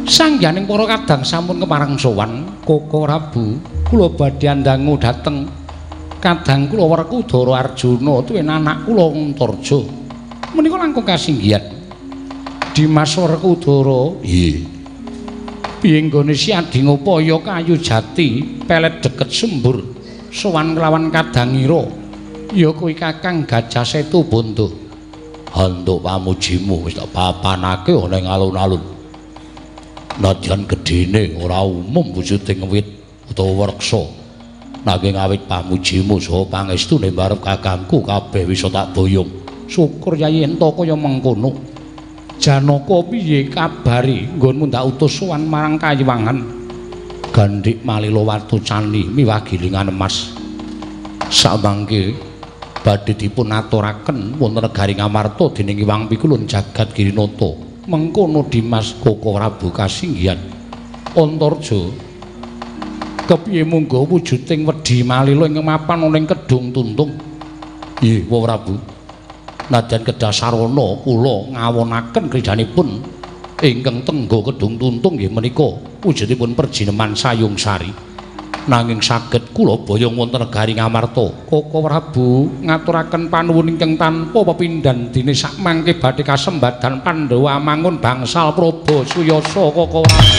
sangyaning para kadang sampun kepareng sowan Koko Prabu, kula badhe andangu dhateng kadang kula Werkudara Arjuna tuwin anak kula Antarja. Menika langkung kasinggihan. Dimas Werkudara, nggih. Piye nggone si adi ngupaya kayu jati pelet deket sembur sowan kelawan kadangira ya kuwi Kakang Gajah Setu Bondo. Handuk pamujimu wis tak papanake ana ing alun-alun. Nadyan gedene ora umum wujuding wit utawa wreksa. Nanging awit pamujimu saha pangestune marep kakangku kabeh wis tak boyong. Syukur Yayi ento kaya mengkono. Janaka piye kabare nggonmu ndak utus sowan marang kayiwangan? Gandhik Malila watu cani miwah gilingan emas. Samangke badhe dipun aturaken wonten negari Ngamarta dening Hyang Pikulun Jagat Girinata. Mengkono Dimas Koko Prabu kasinggihan. Antarja, kepiye munggo wujuding wedhi Malila ingkang mapan ana ing Kedung Tuntung? Nggih, Prabu. Nadyan kedah sarana kula ngawonaken kridhanipun ingkang tengga Kedung Tuntung nggih menika wujudipun perjineman Sayung Sari. Nanging saged kula boyong wonten negari Ngamarta. Koko Prabu ngaturaken panuwun ingkang tanpa pepindhan dene sakmangke badhe kasembadan Pandhawa mangun bangsal Praba Suyasa Koko Prabu.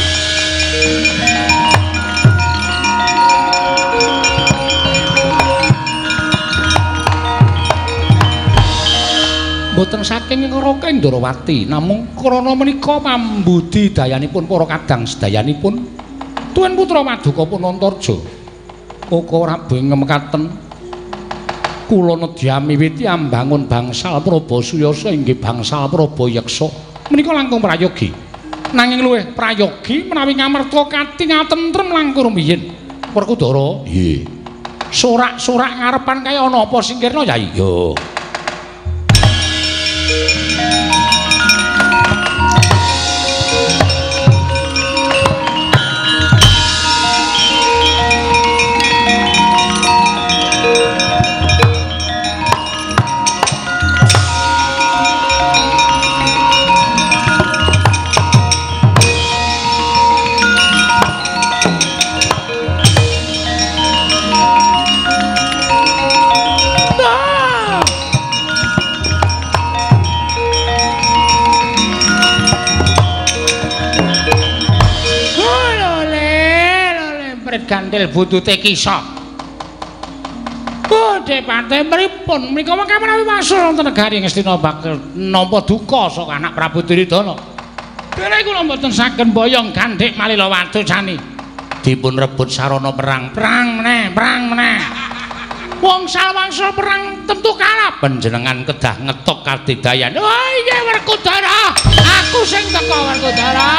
Mboten saking Raka Ndrawati, namung krana menika pambudi dayanipun para kadang sedayanipun Tuan Putra Maduka pun Antarja. Koko Prabu ngemekaten kula nedya miwiti ambangun bangsal Praba Suyasa inggih bangsal Praba Yeksa. Menika langkung prayogi. Nanging luwih prayogi menawi Ngamarta katingal tentrem langkung rumiyin. Werkudara, nggih. Sorak-sorak ngarepan kaya ana apa singkirna, Yai? Yo. Gantil butute kisah. Bodhe pate mripun menika mangke menawi wangsul wonten negari Ngastina bakal nampa duka saka anak Prabu Duryudana. Dene kula mboten saged mboyong gandhik Malila watu cani. Dipun rebut sarana perang. Perang meneh, perang meneh. Wong sawangsul perang tentu kalah. Panjenengan kedah ngetok kadidayan. Oh iya Werkudara, aku sing teka Werkudara.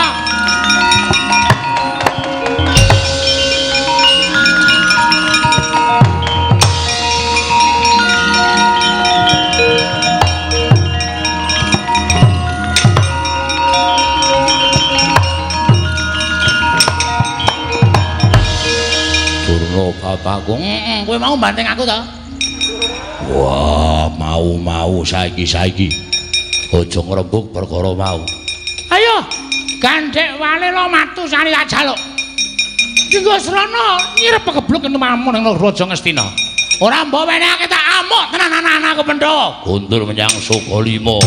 Bapakku, kowe mau banting aku to? Wah, mau-mau saiki-saiki. Aja ngrembug perkara mau. Ayo, gandhek Walila matu sani tak jaluk. Dinggo srana nyirep pegebluk nemamu ning Raja Ngastina. Ora mbok wenehake tak amuk tenan anak-anakku Pandhawa. Guntur menyang Sukalima.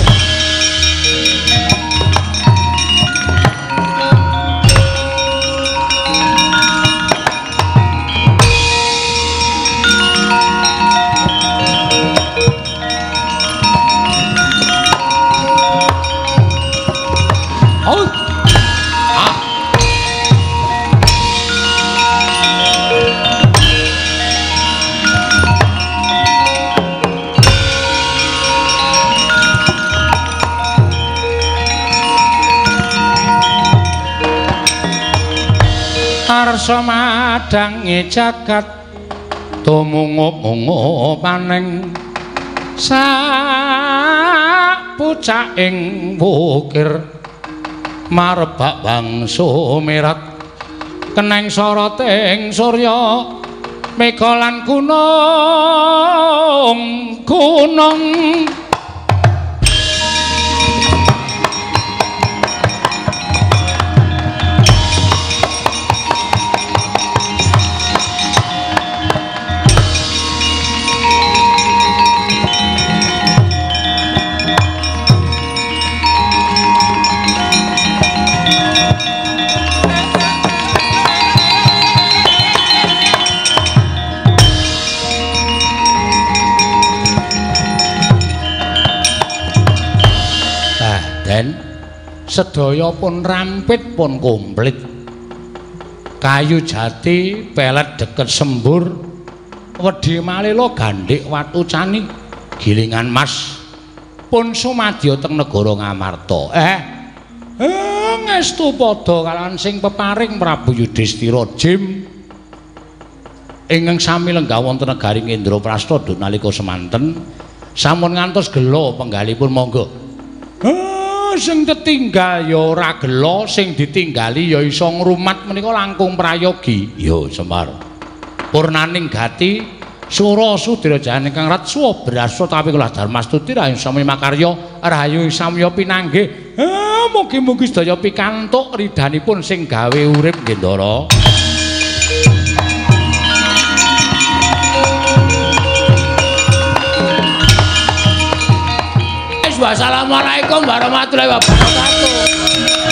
Arsa madange jagat tumungup-mungup paning sak pucaking wukir marebak bangsa mirat keneng soroting surya Mega lan gunung gunung sedaya pun rampit pun komplit. Kayu jati pelet deket sembur, wedhi malelo gandhik watu cani, gilingan mas pun sumadya teng negara Ngamarta. Ngestu padha kalawan sing peparing Prabu Yudhistira Jim ingkang sami lenggah wonten negari Indraprasta duk nalika semanten sampun ngantos gela penggalipun monggo. Sing tetinggal ya ora gela, sing ditinggali ya iso ngrumat menika langkung prayogi. Ya Semar. Purnaning gati sura sudira jahan ingkang ratsuwa brasa tapi kula darmastuti rahayu sami makarya rahayu samya pinanggih. Mugi-mugi sedaya pikantuk ridhanipun sing gawe urip nggih Ndara. Wassalamualaikum warahmatullahi wabarakatuh.